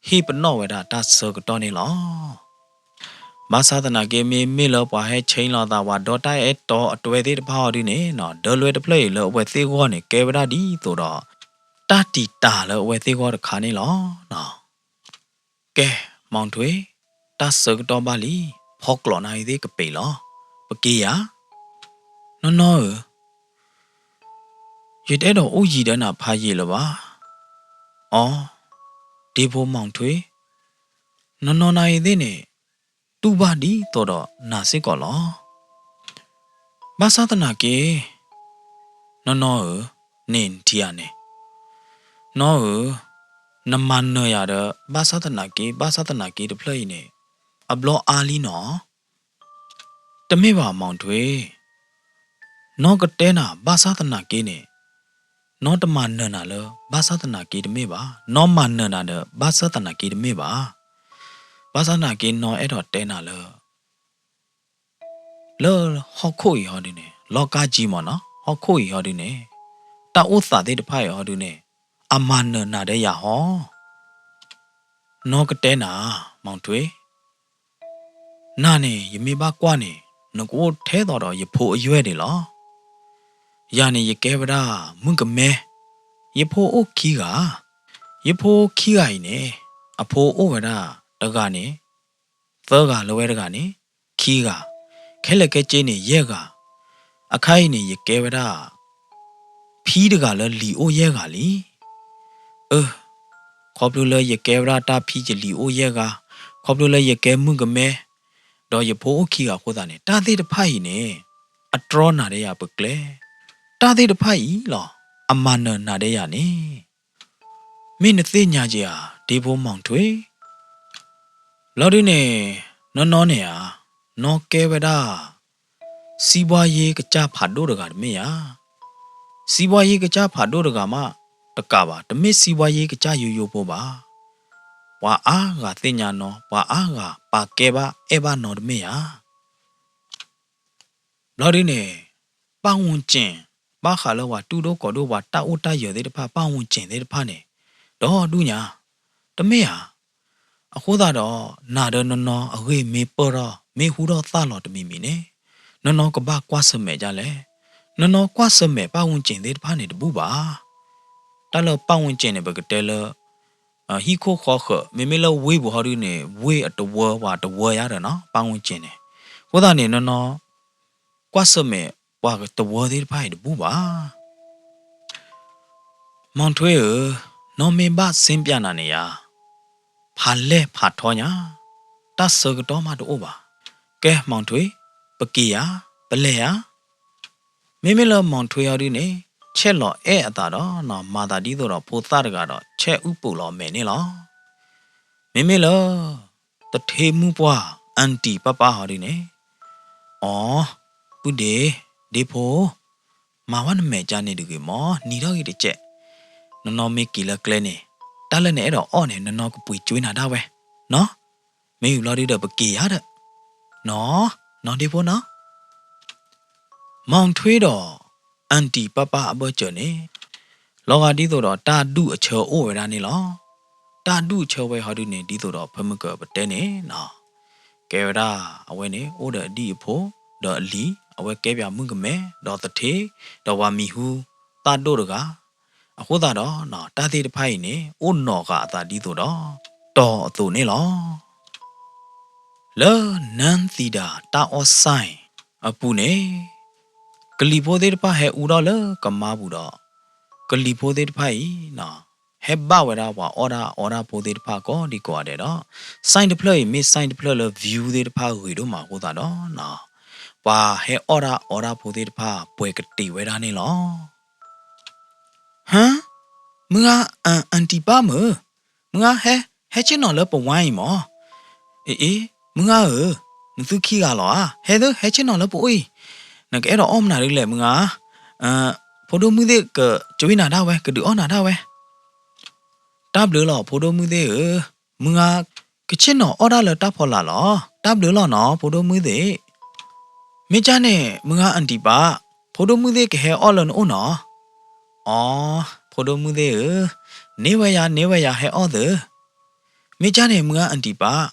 ဟ့ၣ်ပနီၣ်ဝဲဒၣ်တၢ်ဆၢကတီၢ်န့ၣ်လီၤ. ဘၣ်ဆၣ်သနာ်က့ မ့မ့ၢ်လၢပှၤဟဲဆ့လိာ်သး ပှၤဒီတၢ်အဲၣ်တီအတွဲသ့ၣ်တဖၣ်အီၤဒုန့ၣ်နီၤ ဒၢလွဲတဖျၢၣ်အံၤလၢအဝဲသ့ၣ်ဂီၢ်န့ၣ် ကဲဝဲဒၣ်ဒ်သိးဒီး တၢ်တံာ်တာ်လၢအဝဲသ့ၣ်ဂီၢ်တခါန့ၣ်လီၤ. ကဲ, မီထွ့, တၢ်ဆၢကတီၢ်ဘၣ်လံ, ဖီကျိးနၤအံၤသ့ၣ်ကပံးလီၤ, ပက့ၤယၤ. နီၢ်နီၢ်ဧၢ, ယတအဲၣ်ဒိးအိၣ်ယံၤဒီးနၤဖးယံာ်လၢၤဘၣ်. အိ, ဒ့ဖိမီထွ့, နီၢ်နီၢ်နၤအံၤသ့ၣ်န့ၣ် တူၢ်ဘၣ်ဒ်သိးဒီးနၤစ့ၢ်ကီးလီၤ. ဘၣ်ဆၣ်သနာ်က့ နီၢ်နီၢ်ဧၢ, န့ၣ်နထံၣ်ဧါန့ၣ်, နီၢ်ဧၢ, နမၤနၢၤယၤဒီး ဘၣ်ဆၣ်သနာ်က့ ဘၣ်ဆၣ်သနာ်က့တဖျၢၣ်အံၤန့ၣ် အဘျီအါလံနီၤ. တမ့ၢ်ဘၣ်မီထွ့, နီၢ်ကတဲနၤဘၣ်ဆၣ်သနာ်က့န့ၣ်, နီၢ်တမၤနၢၤနၤလၢဘၣ်ဆၣ်သနာ်က့တမ့ၢ်ဘၣ်, နီၢ်မၤနၢၤနၤဒီးဘၣ်ဆၣ်သနာ်က့တမ့ၢ်ဘၣ်. ဘၣ်ဆၣ်သနာ်က့နီၢ်အဲၣ်ဒိးတဲနၤလၢ လၢဟီၣ်ခိၣ်အံၤဟီဒုန့ၣ်, လီၤကၢ်ကံမ့ၢ်နီၤ, ဟီၣ်ခိၣ်အံၤဟီဒုန့ၣ်, တၢ်အိၣ်သးသ့ၣ်တဖၣ်အံၤဟီဒုန့ၣ်, အမၤနၢၤနၤဒီးယၤဟီ. နီၢ်ကတဲနၤ, မီထွ့, နၤန့ၣ် ယမ့ၢ်ဘၣ်ကွၢ်န့ၣ်, နကအိၣ်ထဲသိးဒီးယဖိအယွဲၢ်ဒံးလီၤ. ယၤန့ၣ် ယကဲဝဲဒၣ်မုၣ်ကမဲ, ယဖိအိၣ်ခံဂၤ, ယဖိခံဂၤအံၤန့ၣ်, အဖိအိၣ်ဝဲဒၣ်တဂၤန့ၣ်, သၢဂၤလၢဝဲတဂၤန့ၣ်, ခံဂၤ, ခဲလၢာ်ခဲဆ့န့ၣ် ယဲၢ်ဂၤ, အခါအံၤန့ၣ် ယကဲဝဲဒၣ် ဖံတဂၤလၢလံာ်အိၣ်ယဲၢ်ဂၤလံ. အၢ, ခီဖျိလၢယကဲဝဲဒၣ်တၢ်ဖံယလံာ်အိၣ်ယဲၢ်ဂၤ, ခီဖျိလၢယကဲမုၣ်ကမဲ, ဒီးယဖိအိၣ်ခံဂၤအဃိသတးန့ၣ်, တၢ်သ့ၣ်တဖၣ်အံၤန့ၣ်, အတြီနၤဒီးယၤပကျဲ, တၢ်သ့ၣ်တဖၣ်အံၤလီၤ, အမၤနၢၤနၤဒီးယၤန့ၣ် မ့ၢ်နသ့ၣ်ညါက့ၤဧါ, ဒ့ဖိမီထွ့. ဘျီဒုန့ၣ်, နီၢ်နီၢ်န့ၣ်ဧါ, နီၢ်ကဲဝဲဒၣ် စံးဘှါယ့ကစၢ်ဖးဒိၣ်တဂၤတမ့ၢ်ဧါ. စံးဘှါယ့ကစၢ်ဖးဒိၣ်တဂၤမးတကးဘၣ်, တမ့ၢ်စံးဘှါယ့ကစၢ်ယိယိဖိဘၣ်. ပှၤအါဂၤသ့ၣ်ညါနီၢ်, ပှၤအါဂၤပာ်ကဲဘၣ်အဲၣ်ဘၣ်နီၢ်တမ့ၢ်ဧါ. ဘျီဒုန့ၣ်, ပၢ်ဝူစ့ၣ်, ဘၣ်ဃးလၢပှၤတူၢ်ဒိၣ်ကိးဒိၣ်ပှၤတၢ်အိၣ်တၢ်ယၢၤသ့ၣ်တဖၣ်, ပၢ်ဝူစ့ၣ်သ့ၣ်တဖၣ်န့ၣ်, ဒီဒူၣ်ညါ, တမ့ၢ်ဧါ. အဃိသတးဒီး, နၤဒီးနီၢ်နီၢ်အဂ့ၢ်မ့ၢ်ပၢၢ်ထီၣ်, မ့ၢ်ဟူထီၣ်သၣ်လီၤတမံၤမံၤန့ၣ်, နီၢ်နီၢ်ကဘၣ်ကွၢ်ဆၢၣ်မဲာ်ဒ်လဲၣ်. နီၢ်နီၢ်ကွၢ်ဆၢၣ်မဲာ်ပၢ်ဝူစ့ၣ်သ့ၣ်တဖၣ်န့ၣ်တဘူၣ်ဘၣ်. တၢ်လၢပၢ်ဝူစ့ၣ်န့ၣ် ပကတဲလၢ ဟံၣ်ခိၣ်ဃီဃၢၤ, မ့မ့ၢ်လၢဝ့ၢ်ပူၤဟီဒုန့ၣ်, ဝ့ၢ်အတဝၢပှၤတဝၢယါဒီးနီၢ်, ပၢ်ဝူစ့ၣ်န့ၣ်. အဃိသတးန့ၣ် နီၢ်နီၢ် ကွၢ်ဆၢၣ်မဲာ်ပှၤတဝၢသ့ၣ်တဖၣ်အံၤတဘူၣ်ဘၣ်. မီထွ့ဧၢ, နီၢ်မ့ၢ်ဘၣ်စ့ပၠးနၤန့ၣ်ယါ, ဖးလဲၢ်ဖးထီညါ, တၢ်ဆၢကတီၢ်မးတအိၣ်ဘၣ်. ကဲ မီထွ့, ပက့ၤယါ, ပလဲၤယါ. မ့မ့ၢ်လၢမီထွ့ဟီဒုန့ၣ်, ဆဲးလီၤအဲၣ်အသးဒီးနီၢ်, မၤသးဒ်သိးဒီးဖိသၣ်တဂၤဒီး ဆဲးအုၣ်ပူၤလီၤမဲာ်န့ၣ်လီၤ. မ့မ့ၢ်လၢ တထ့မုၣ်ပှၢ် အၣ်တံၣ်ပၢ်ပၢ်ဟီဒုန့ၣ်, အိ, ပုၢ်ဒ့, ဒ့ဖိ, မၤဝဲနမဲာ်ကါန့ၣ်တဂ့ၤမီၢ်, နံၤထီၣ်ဂ့ၤတကဲး. နီၢ်နီၢ်မ့ၢ်က့ၤလၢကျဲန့ၣ်, တၢ်လၢနအဲၣ်ဒိးအီၣ်န့ၣ် နီၢ်နီၢ်ကပှ့ၤကွံာ်နၤဒၣ်ဝဲ, နီၢ်. မ့ၢ်ယူၢ်ဘျီဒုဒီးပက့ၤယါဒီး, နီၢ်, နီၢ်ဒ့ဖိနီၢ်. မီထွ့ဒီး အၣ်တံၣ်ပၢ်ပၢ်အဘၢၣ်စၢၤန့ၣ်, လီၤဂာ်ဒ်သိးဒီးတၢ်ဒူၣ်အဆၢအိၣ်ဝဲဒၣ်န့ၣ်လီၤ. တၢ်ဒူၣ်အဆၢဝဲဟီဒုန့ၣ် ဒ်သိးဒီးဖဲမုၢ်ကၢၤပတဲန့ၣ်နီၤ, ကဲဝဲဒၣ်အဝဲန့ၣ် အိၣ်ဒီးအဒံၣ်အဖိ, ဒီးအလံၤ, အဝဲကဲပၠးမုၣ်ကမဲ, ဒီးသထ့, ဒီးပှၤမံၤဟူသၣ်ဒိၣ်တဂၤ, အဃိသတးဒီး တၢ်သ့ၣ်တဖၣ်အံၤန့ၣ် အိၣ်နီၢ်ဃာ်အသးဒ်သိးဒီး တီၤအသိးန့ၣ်လီၤ. လၢနၢသံဒၤတၢ်အီၣ်စဲၣ်အပူၤန့ၣ်, ကလံၤဖိသ့ၣ်တဖၣ်ဟဲအူထီၣ်လၢကမါပူၤဒီး, ကလံၤဖိသ့ၣ်တဖၣ်အံၤ ဟဲဘၣ်ဝဲဒၣ်ပှၤအီၣ်တၢ်အီတၢ်ဖိသ့ၣ်တဖၣ်ကိးဒံကိးဂၤဒဲးဒီး, စဲၣ်တဖျၢၣ်အံၤမ့ၢ်စဲၣ်တဖျၢၣ်လၢ view သ့ၣ်တဖၣ်ဂ့ၤဒိၣ်မးအဃိသတးဒီး, ပှၤဟဲအီၣ်တၢ်အီတၢ်ဖိသ့ၣ်တဖၣ်ပှဲၤကတ့ၤဝဲဒၣ်န့ၣ်လီၤ. ဟါ, မုၢ်ဂၤ, အၣ်တံၣ်ပၢ်မုၣ်, မုၢ်ဂၤဟဲ, ဟဲဆ့ၣ်နီၤလၢပဝါအံၤမၢ်. အ့အ့, မုၢ်ဂၤဧၢ, နသုခံဂၤလီၤဧါ, ဟဲသၢ ဟဲဆ့ၣ်နီၤလၢပအိၣ်အံၤ, နကအဲၣ်ဒိးအီၣ်မနုၤဒ်လဲၣ်မုၢ်ဂၤ. ဖိဒိၣ်မုၣ်သ့ၣ်ကကွံာ်နၤဒၣ်ဝဲ, ကဒုးအီၣ်နၤဒၣ်ဝဲ. တၢ်ဘျုးလီၤဖိဒိၣ်မုၣ်သ့ၣ်ဧၢ, မုၢ်ဂၤကဆ့ၣ်နီၤအီၣ်တၢ်လၢတၢ်ဖီလာ်လီၤ. တၢ်ဘျုးလီၤနီၤဖိဒိၣ်မုၣ်သ့ၣ်. မ့ၢ်ကၢ်န့ၣ် မုၢ်ဂၤအၣ်တံၣ်ပၢ်, ဖိဒိၣ်မုၣ်သ့ၣ်ကဟဲအီၣ်လၢနအိၣ်နီၤ. အိ, ဖိဒိၣ်မုၣ်သ့ၣ်ဧၢ, န့ၢ်ဝဲယၤ န့ၢ်ဝဲယၤ ဟဲအီၣ်သၢ. မ့ၢ်ကၢ်န့ၣ် မုၢ်ဂၤအၣ်တံၣ်ပၢ်,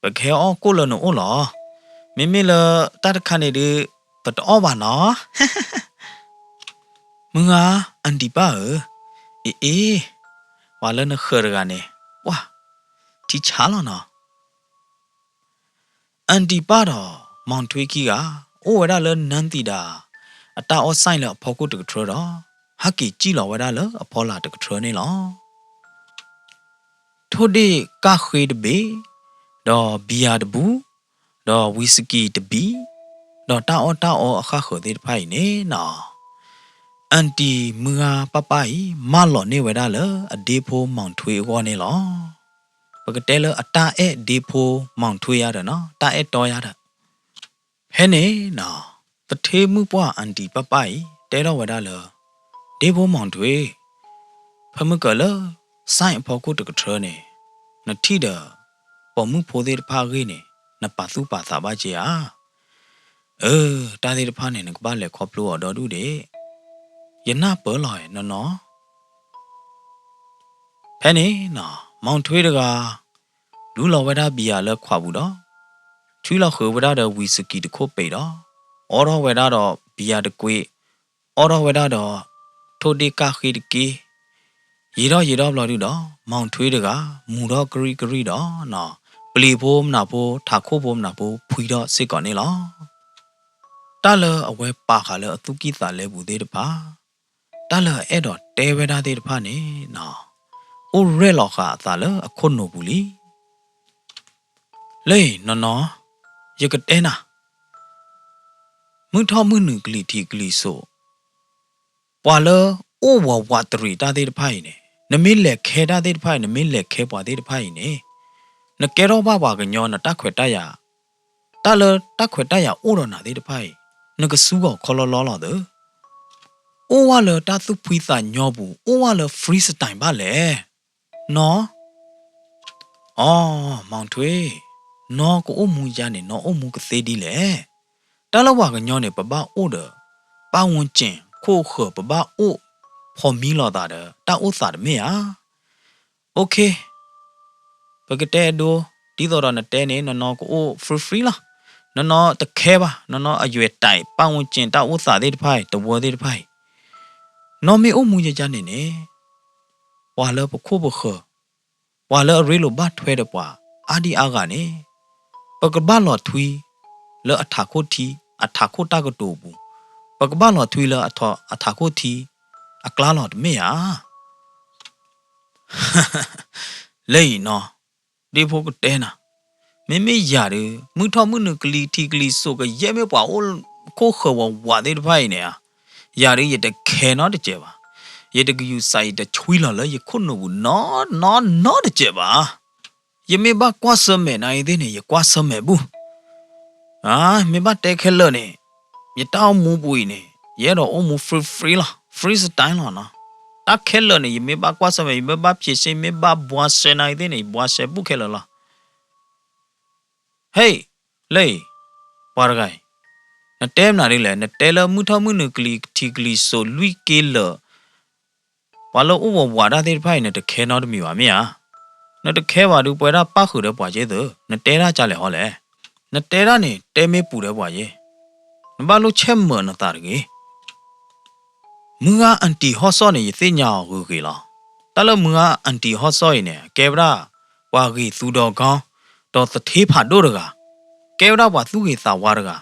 ပကဟဲအီၣ်ကိၣ်လၢနအိၣ်လီၤ. မ့မ့ၢ်လၢတၢ်တခါန့ၣ်ဒုး, ပတအီၣ်ဘၣ်နီၤ. မုၢ်ဂၤအၣ်တံၣ်ပၢ်ဧၢ, အ့အ့, ပှၤလၢနဃၢၤတဂၤန့ၣ်, ပှၤ, ထံဆါလီၤနီၤ. အၣ်တံၣ်ပၢ်ဒီးမီၣ်ထွ့ခံဂၤ အိၣ်ဝဲဒၣ်လၢနၢသံဒၤ အတၢ်အီၣ်စဲၣ်လၢအဖီခိၣ်တကထြၢဒီး ဟဲက့ၤစံၣ်လီၤဝဲဒၣ်လၢအဖီလာ်တကထြၢန့ၣ်လီၤ. ထိၣ်ဒ့ၣ်ကၣ်ဃ့တဘ့ၣ်, ဒီးဘံယၤတဘူ, ဒီးဝံစကံတဘံ, ဒီးတၢ်အီၣ်တၢ်အီအဃၣ်ဃၢၤသ့ၣ်တဖၣ်အံၤန့ၣ်နီၤ, အၣ်တံၣ်မုၢ်ဂၤပၢ်ပၢ်အံၤ မၢလီၤန့ၢ်ဝဲဒၣ်လၢအဒ့ဖိမီၣ်ထွ့အဂီၢ်န့ၣ်လီၤ. ပကတဲလၢအတၢ်အဲၣ်ဒ့ဖိမီၣ်ထွ့ယါဒီးနီၤ, တၢ်အဲၣ်တီယါဒီး ဖဲန့ၣ်နီၤ, သထ့မုၣ်ပှၢ် aunty ပၢ်ပၢ်အံၤ တဲထီၣ်ဝဲဒၣ်လၢ ဒ့ဖိ မောင်ထွေး, ဖဲမုၢ်ကၢၤလၢ စဲၣ်အဖီခိၣ်တကထြၢန့ၣ် နထံၣ်ဒီး ပိာ်မုၣ်ဖိသ့ၣ်တဖၣ်အဂ့ၢ်န့ၣ် နပာ်သူၣ်ပာ်သးဘၣ်က့ဧါ. အၢ တၢ်သ့ၣ်တဖၣ်န့ၣ် နကဘၣ်လဲၤခီဖျိအီၤဒီဒူၣ်ဒံး. ယနၢ်ပၢၢ်လီၤနီၢ်နီၢ်. ဖဲန့ၣ်နီၤ မောင်ထွေးတဂၤ လူလီၤဝဲဒၣ်ဘံယၤလၢခွးပူၤဒီး ဆွံလီၤဃုာ်ဝဲဒၣ်ဒီးဝံၤစကံတခိၣ်ပ့းဒီး အီထီၣ်ဝဲဒၣ်ဒီးဘံယၤတကွ့, အီထီၣ်ဝဲဒၣ်ဒီး ထိၣ်ဒ့ၣ်ကၣ်ဃ့တက့ၢ်. ယံာ်ထီၣ်ယံာ်ထီၣ်ဘျီဒုဒီး မောင်ထွေးတဂၤ မူၤထီၣ်ကရံၣ်ကရံၣ်ဒီး ပျံၤဖိမနုၤဖိ ထးခိၣ်ဖိမနုၤဖိ ဖှံထီၣ်စ့ၢ်ကီးန့ၣ်လီၤ. တၢ်လၢအဝဲပာ်ဃာ်လၢအသူၣ်ကံၢ်သးလဲပူၤသ့ၣ်တဖၣ်, တၢ်လၢအအဲၣ်ဒိးတဲဝဲဒၣ်သ့ၣ်တဖၣ်န့ၣ်နီၤ အိၣ်ရဲၣ်လီၤဃာ်အသးလၢအခိၣ်နူာ်ပူၤလံ. လၢအံၤနီၢ်နီၢ်, ယကတဲနၤ, မုၢ်ထီၣ်မုၢ်နုာ်ကလံၤထံးကလံၤစိး ပှၤလၢအိၣ်ဝးဝးတရံးတၢ်သ့ၣ်တဖၣ်အံၤန့ၣ် နမ့ၢ်လဲၤခဲတၢ်သ့ၣ်တဖၣ်အံၤ နမ့ၢ်လဲၤခဲပှၤသ့ၣ်တဖၣ်အံၤန့ၣ် နကဲထီၣ်ဘၣ်ပှၤကညီ နတၢ်ခွဲးတၢ်ယာ်, တၢ်လၢတၢ်ခွဲးတၢ်ယာ်အိၣ်ဒီးနၤသ့ၣ်တဖၣ်အံၤ နကစူဂီၤခီလီလီလီၤသၢ. အိၣ်ဝဲလၢတၢ်သူၣ်ဖှံသးညီပူၤ, အိၣ်ဝဲလၢ freestyle ဘၣ်လဲၣ်. နီၢ်, အိ, မောင်ထွေး, နီၢ်ကအိၣ်မူယါန့ၣ် နီၢ်အိၣ်မူကသ့ဒ်လဲၣ်. တၢ်လၢပှၤကညီန့ၣ် ပဘၣ်အိၣ်ဒီး ပတ်ဝန်းကျင် ခိၣ်ဃၢၤ ပဘၣ်အိၣ်ဖီမံလိာ်သးဒီး တၢ်အိၣ်သးတမ့ၢ်ဧါ. အိၣ်ခ့, ပကတဲအဒိ, ဒ်သိးဒီးနတဲန့ၣ် နီၢ်နီၢ်ကအိၣ် free free လီၤ. နီၢ်နီၢ်တခဲဘၣ်, နီၢ်နီၢ်အယွဲၢ်တၢ် ပတ်ဝန်းကျင် တၢ်အိၣ်သးသ့ၣ်တဖၣ်အံၤ တဝၢသ့ၣ်တဖၣ်အံၤ နီၢ်မ့ၢ်အိၣ်မူယါယါန့ၣ်န့ၣ် ပှၤလၢပခိၣ်ပဃၢၤ, ပှၤလၢအရ့လိာ်ဘၣ်ထွဲဒီးပှၤ အါဒံအါဂၤန့ၣ် ပကဘၣ်လီၤထွံလၢအထးခိၣ်ထံ, အထးခိၣ်တၢ်ကတိၤအပူၤ, ပကဘၣ်လီၤထွံလၢအထးခိၣ်ထံအကျါလီၤတမ့ၢ်ဧါ. လၢအံၤနီၢ်, ဒ့ဖိကတဲနၤ, မ့မ့ၢ်ယၤဒီး မုၢ်ထီၣ်မုၢ်နုာ်ကလံၤထံးကလံၤစိး ကယဲၢ်မ့ၢ်ပှၤအိၣ်ခိၣ်ဃၢၤဝးဝးသ့ၣ်တဖၣ်အံၤန့ၣ်ဧါ, ယၤဒီးယတခဲနီတစဲးဘၣ်. ယတကယူၤစး ယတဆွံလီၤလၢယခိၣ်နူာ်ပူၤနီၢ်နီၢ်နီတစဲးဘၣ်. ယမ့ၢ်ဘၣ်ကွၢ်ဆၢၣ်မဲာ်နၤအံၤသ့ၣ်န့ၣ် ယကွၢ်ဆၢၣ်မဲာ်ဘူၣ်. မ့ၢ်ဘၣ်တဲခဲလၢာ်န့ၣ် ယတၢ်အိၣ်မူပူၤအံၤန့ၣ် ယအဲၣ်ဒိးအိၣ်မူ free free လီၤ, freestyle လီၤနီၤ. တၢ်ခဲလၢာ်န့ၣ် ယမ့ၢ်ဘၣ်ကွၢ်ဆၢၣ်မဲာ် ယမ့ၢ်ဘၣ်ဖြေရှင်း မ့ၢ်ဘၣ်ဘှါရှဲနၤအံၤသ့ၣ်န့ၣ် ယဘှါရှဲဘူၣ်ခဲလၢာ်လီၤ. ဟဲ, လၢအံၤ, ပှၤတဂၤအံၤ, နတဲမနုၤဒ်လဲၣ်, နတဲလၢမုၢ်ထီၣ်မုၢ်နုာ်ကလံၤထံးကလံၤစိးလွံၢ်က့လၢာ် ပှၤလၢအိၣ်ဝးဝးတၢ်သ့ၣ်တဖၣ်အံၤ နတခဲနီတမံၤဘၣ်မ့ၢ်ဧါ. နတခဲဘၣ်ဒီး ပှဲၤဒၣ်ပၣ်ဃုာ်ဒီးပှၤက့သၢ, နတဲဒၣ်ကလဲၣ်ဟီလဲၣ်. နတဲဒၣ်န့ၣ် တဲမ့ၢ်ပူၤဒီးပှၤက့, နဘၣ်လိၣ်ဆဲးမၢာ်နသးတဂ့ၤ. မုၢ်ဂၤ aunty ဟီၣ်စီၣ်န့ၣ် ယသ့ၣ်ညါအီၤဂ့ၤဂ့ၤလီၤ. တၢ်လၢမုၢ်ဂၤ aunty ဟီၣ်စီၣ်အံၤန့ၣ် ကဲဝဲဒၣ် ပှၤဂ့ၤသူဒီးကီ, ဒီးသထ့ဖးဒိၣ်တဂၤ, ကဲဝဲဒၣ်ပှၤသူၣ်ဂ့ၤသးဝါတဂၤ,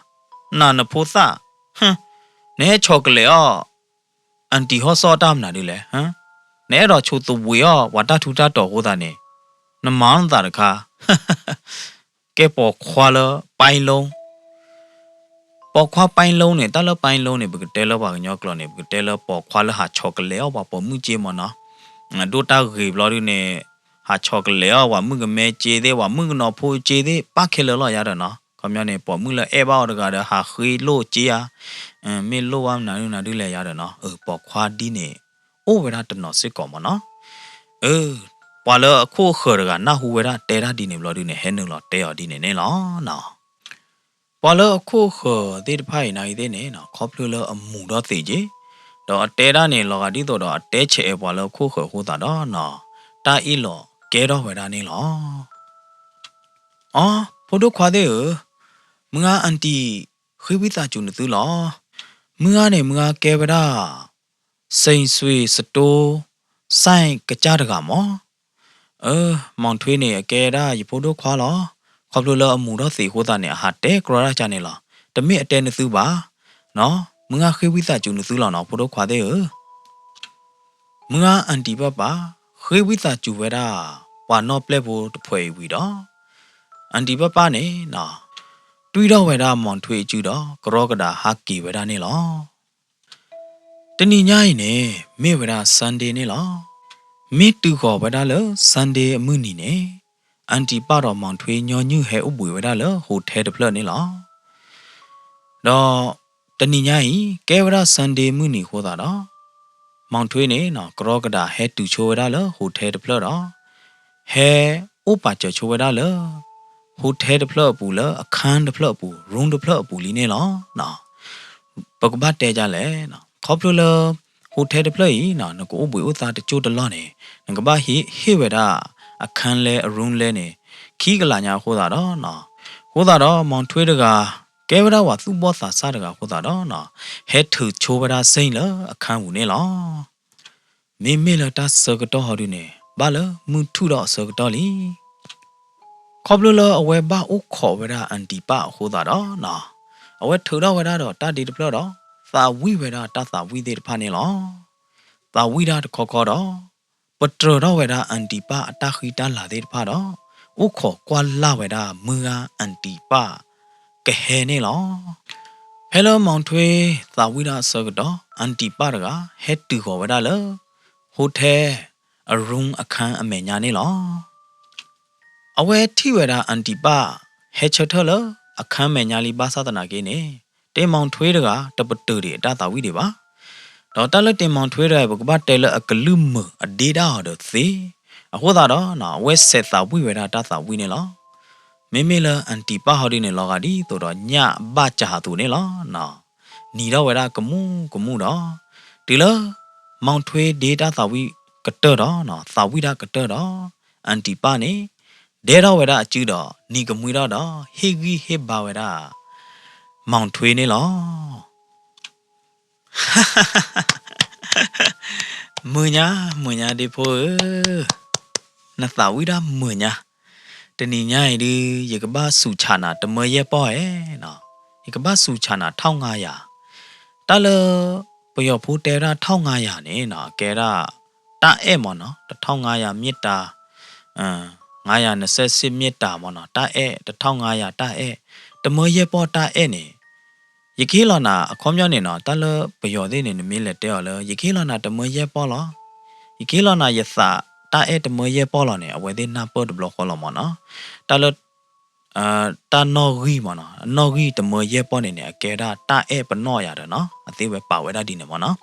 နၤနဖိသၣ်, နဟဲဆီၣ်ကလဲာ်အီၤ aunty ဟီၣ်စီၣ်တၢ်မနုၤဒ်လဲၣ်, နအဲၣ်ဒိးဆိးသဝ့ၤအီၤ ပှၤတၢ်ထူးတၢ်တီၤအဃိသတးန့ၣ်, နမၤနသးတခါ ကဲပိာ်ခွါလၢ ပၢ်လီ, ပိာ်ခွါပၢ်လီန့ၣ် တၢ်လၢပၢ်လီန့ၣ် ပကတဲလၢပှၤကညီကျိာ်န့ၣ် ပကတဲလၢပိာ်ခွါလၢဟးဆီၣ်ကလဲာ်အီၤပှၤပိာ်မုၣ်က့မ့ၢ်နီၤ, ဒိၣ်တၢ်ဂ့ၤဘျီဒုန့ၣ် ဟးဆီၣ်ကလဲာ်အီၤပှၤမုၣ်ကမဲက့သ့ၣ် ပှၤမုၣ်ကနီၤဖိက့သ့ၣ် ပၢ်ခဲလၢာ်လီၤယါဒီးနီၤ, ခီပညီန့ၣ် ပိာ်မုၣ်လၢအဲၣ်ဘၣ်အီၤတဂၤဒီးဟးဃ့လိၣ်က့ဧါ, မ့ၢ်လိၣ်ဘၣ်မနုၤဒ်နၤဒ်လဲၣ်ယါဒီးနီၤ, ပိာ်ခွါဒ်န့ၣ် အိၣ်ဝဲဒၣ်တနီၤစ့ၢ်ကီးမ့ၢ်နီၤ. အၢ, ပှၤလၢအခိၣ်အဃၢၤတဂၤ နၢ်ဟူဝဲဒၣ်တဲဒၣ်ဒ်န့ၣ်ဘျီဒုန့ၣ် ဟဲနုာ်လီၤတဲအီၤဒ်န့ၣ်န့ၣ်လီၤ. ပှၤလၢအခိၣ်အဃၢၤသ့ၣ်တဖၣ်အံၤနၤအံၤသ့ၣ်န့ၣ် ခီဖျိလၢအမူၤဒီးသံးက့, ဒီးအတဲဒၣ်န့ၣ် လီၤဂာ်ဒ်သိးဒီးအတဲဆဲးအဲးပှၤလၢအခိၣ်အဃၢၤအဃိသတးဒီးနီၤ, တၢ်အ့ၣ်လိာ်ကဲထီၣ်ဝဲဒၣ်န့ၣ်လီၤ. အိ, ဖိဒိၣ်ခွါသ့ၣ်ဧၢ, မုၢ်ဂၤ aunty ဃ့ဝံသးစူၤနသုလီၤ. မုၢ်ဂၤန့ၣ် မုၢ်ဂၤကဲဝဲဒၣ် စိန်ရွှေစတိုး ဆိုင်ကစၢ်တဂၤမ့ၢ်. အၢ, မောင်ထွေးန့ၣ် အကဲဒၣ်ယဖိဒိၣ်ခွါလီၤ. ခီဖျိလၢအမူၤထီၣ်သံးအဃိသတးန့ၣ် အဟးတဲကြီဒၣ်ကန့ၣ်လီၤ. တမ့ၢ်အတဲနသုဘၣ်. မုၢ်ဂၤဃ့ဝံသးစူၤနသုလီၤနီၤ ဖိဒိၣ်ခွါသ့ၣ်ဧၢ. မုၢ်ဂၤ aunty ဘၣ်ပၢ် ဃ့ဝံသးစူၤဝဲဒၣ် ပှၤနီၣ်ပျဲၢ်ဖိတဖှဲးအံၤဝံၤဒီး aunty ဘၣ်ပၢ်န့ၣ် တွံၢ်ထီၣ်ဝဲဒၣ် မောင်ထွေး အစုဒီး ကရီကဒါဟးက့ၤဝဲဒၣ်န့ၣ်လီၤ. တနံၤညါအံၤန့ၣ် မ့ၢ်ဝဲဒၣ် Sunday န့ၣ်လီၤ. မ့ၢ်တုၤဃီၤဝဲဒၣ်လၢ Sunday အမုၢ်နံၤန့ၣ် aunty ပၢ်ဒီး မောင်ထွေး ညီနုၢ်ဟဲအိၣ်ဘှံးဝဲဒၣ်လၢ hotel တဖျၢၣ်န့ၣ်လီၤ. ဒီး တနံၤညါအံၤ ကဲဝဲဒၣ် Sunday မုၢ်နံၤအဃိသတးဒီး မောင်ထွေးန့ၣ်နီၤ ကရီကဒးဟဲတုၤဆိဝဲဒၣ်လၢ hotel တဖျၢၣ်ဒီး ဟဲအိၣ်ပာ်စၢၤဆိဝဲဒၣ်လၢ hotel တဖျၢၣ်အပူၤ လၢအခန်းတဖျၢၣ်အပူၤ room တဖျၢၣ်အပူၤလံန့ၣ်လီၤ. ပကဘၣ်တဲဒ်လဲၣ်, ခီဖျိလၢ hotel တဖျၢၣ်အံၤနီၤ နကအိၣ်ဘှံးအိၣ်သါတစိၢ်တလီၢ်န့ၣ် နကဘၣ်ဟ့ၣ်ဝဲဒၣ် အခန်းလဲ အ room လဲန့ၣ် ခံကလးညါအဃိသတးဒီးနီၤ, အဃိသတးဒီး မောင်ထွေးတဂၤ ကဲဝဲဒၣ်ပှၤသူၣ်ဘီၣ်သးစၢ်တဂၤအဃိသတးဒီးနီၤ ဟဲထုးဆိဝဲဒၣ်စ့ၣ်လၢအခန်းပူၤန့ၣ်လီၤ. မ့မ့ၢ်လၢတၢ်ဆၢကတီၢ်ဟီဒုန့ၣ် ဘၣ်လၢမုၢ်ထူၣ်ဒီးအဆၢကတီၢ်လံ. ခီဖျိလၢအဝဲဘၣ်အိၣ်ခိးဝဲဒၣ် အၣ်တံၣ်ပၣ်အဃိသတးဒီးနီၤ, အဝဲထုးထီၣ်ဝဲဒၣ်ဒီးတၢ်ဒ့တဖျၢၣ်ဒီး သးဝံၣ်ဝဲဒၣ်တၢ်သးဝံၣ်သ့ၣ်တဖၣ်န့ၣ်လီၤ. သးဝံၣ်တၢ်တခီခီဒီး ပတြၢၤထီၣ်ဝဲဒၣ်အၣ်တံၣ်ပၣ်အတၢ်ဃံတၢ်လၤသ့ၣ်တဖၣ်ဒီး အိၣ်ခိးကွၢ်လၢ်ဝဲဒၣ်မုၢ်ဂၤအၣ်တံၣ်ပၣ်ကဟဲန့ၣ်လီၤ. ဖဲလၢမောင်ထွေးသးဝံၣ်တၢ်အဆၢကတီၢ် အၣ်တံၣ်ပၣ်တဂၤ ဟဲတုၤဃီၤဝဲဒၣ်လၢ hotel အ room အခန်းအမဲာ်ညါန့ၣ်လီၤ. အဝဲထံၣ်ဝဲဒၣ်အၣ်တံၣ်ပၣ် ဟဲဆၢထၢၣ်လၢအခန်းမဲာ်ညါလံဘၣ်ဆၣ်သနာ်က့န့ၣ် တင်မောင်ထွေးတဂၤ တပတုာ်ဒံးအတၢ်သးဝံၣ်ဒံးဘၣ်. ဒီးတၢ်လၢတင်မောင်ထွေးတဂၤအံၤ ပကဘၣ်တဲလၢအကလုၢ်မုာ်အဒ့ဒၣ်အီၤဒီးသ့, အဃိသတးဒီး အဝဲဆဲးသးဝံၣ်ဝဲဒၣ်တၢ်သးဝံၣ်န့ၣ်လီၤ. မ့မ့ၢ်လၢအၣ်တံၣ်ပၣ်ဟီဒုန့ၣ် လီၤဂာ်ဒ်သိးဒီးညၣ်ဘၣ်စၢ်အသိးန့ၣ်လီၤ. နံၤထီၣ်ဝဲဒၣ်ကမူၣ်ကမူၣ်ဒီး တုၤလၢ မောင်ထွေးဒ့တၢ်သးဝံၣ်ကတၢၢ်ဒီး သးဝံၣ်တၢ်ကတၢၢ်ဒီး အၣ်တံၣ်ပၣ်န့ၣ် ဒဲထီၣ်ဝဲဒၣ်အစုဒီး နံၤကမှံထီၣ်ဒီး ဟ့ၣ်ဂံၢ်ဟ့ၣ်ဘါဝဲဒၣ် မောင်ထွေးန့ၣ်လီၤ. မုာ်ညါ မုာ်ညါဒ့ဖိဧၢ, နသးဝံၣ်တၢ်မုာ်ညါ, တနံၤညါအံၤဒု ယကဘၣ်စူးဆးနၤတမၢယဲၢ်ပီၢ်ဧါနီၤ, ယကဘၣ်စူးဆးနၤ ထောင့်ငါးရာ, တၢ်လၢ ပယီၤဖိတဲဝဲဒၣ် ထောင့်ငါးရာ န့ၣ်နီၤ အကဲဒၣ် တၢ်အဲၣ်မ့ၢ်နီၤ, တထောင့်ငါးရာ မ့ၢ်တၢ် ငါးရာနှစ်ဆယ့်ရှစ်မ့ၢ်တၢ်မ့ၢ်နီၤ, တၢ်အဲၣ် တထောင့်ငါးရာ တၢ်အဲၣ်, တမၢယဲၢ်ပီၢ်တၢ်အဲၣ်န့ၣ် ယကဟ့ၣ်လီၤနၤ အခီပညီန့ၣ်နီၤ, တၢ်လၢပယီၤသ့ၣ်န့ၣ် နမ့ၢ်လဲၤတဲအီၤလၢ ယကဟ့ၣ်လီၤနၤတမၢယဲၢ်ပီၢ်လီၤ, ယကဟ့ၣ်လီၤနၤယသးတၢ်အဲၣ်တမၢယဲၢ်ပီၢ်လီၤန့ၣ် အဝဲသ့ၣ်နၢ်ပၢၢ်တဘျီဃီလီၤမ့ၢ်နီၤ, တၢ်လၢ တၢ်နီၣ်ဂံၢ်မ့ၢ်နီၤ, နီၣ်ဂံၢ်တမၢယဲၢ်ပီၢ်န့ၣ်န့ၣ် အကဲဒၣ်တၢ်အဲၣ်ပနီၣ်ယၤဒီးနီၤ, အသ့ဝဲပာ်ဝဲဒၣ်ဒ်န့ၣ်မ့ၢ်နီၤ.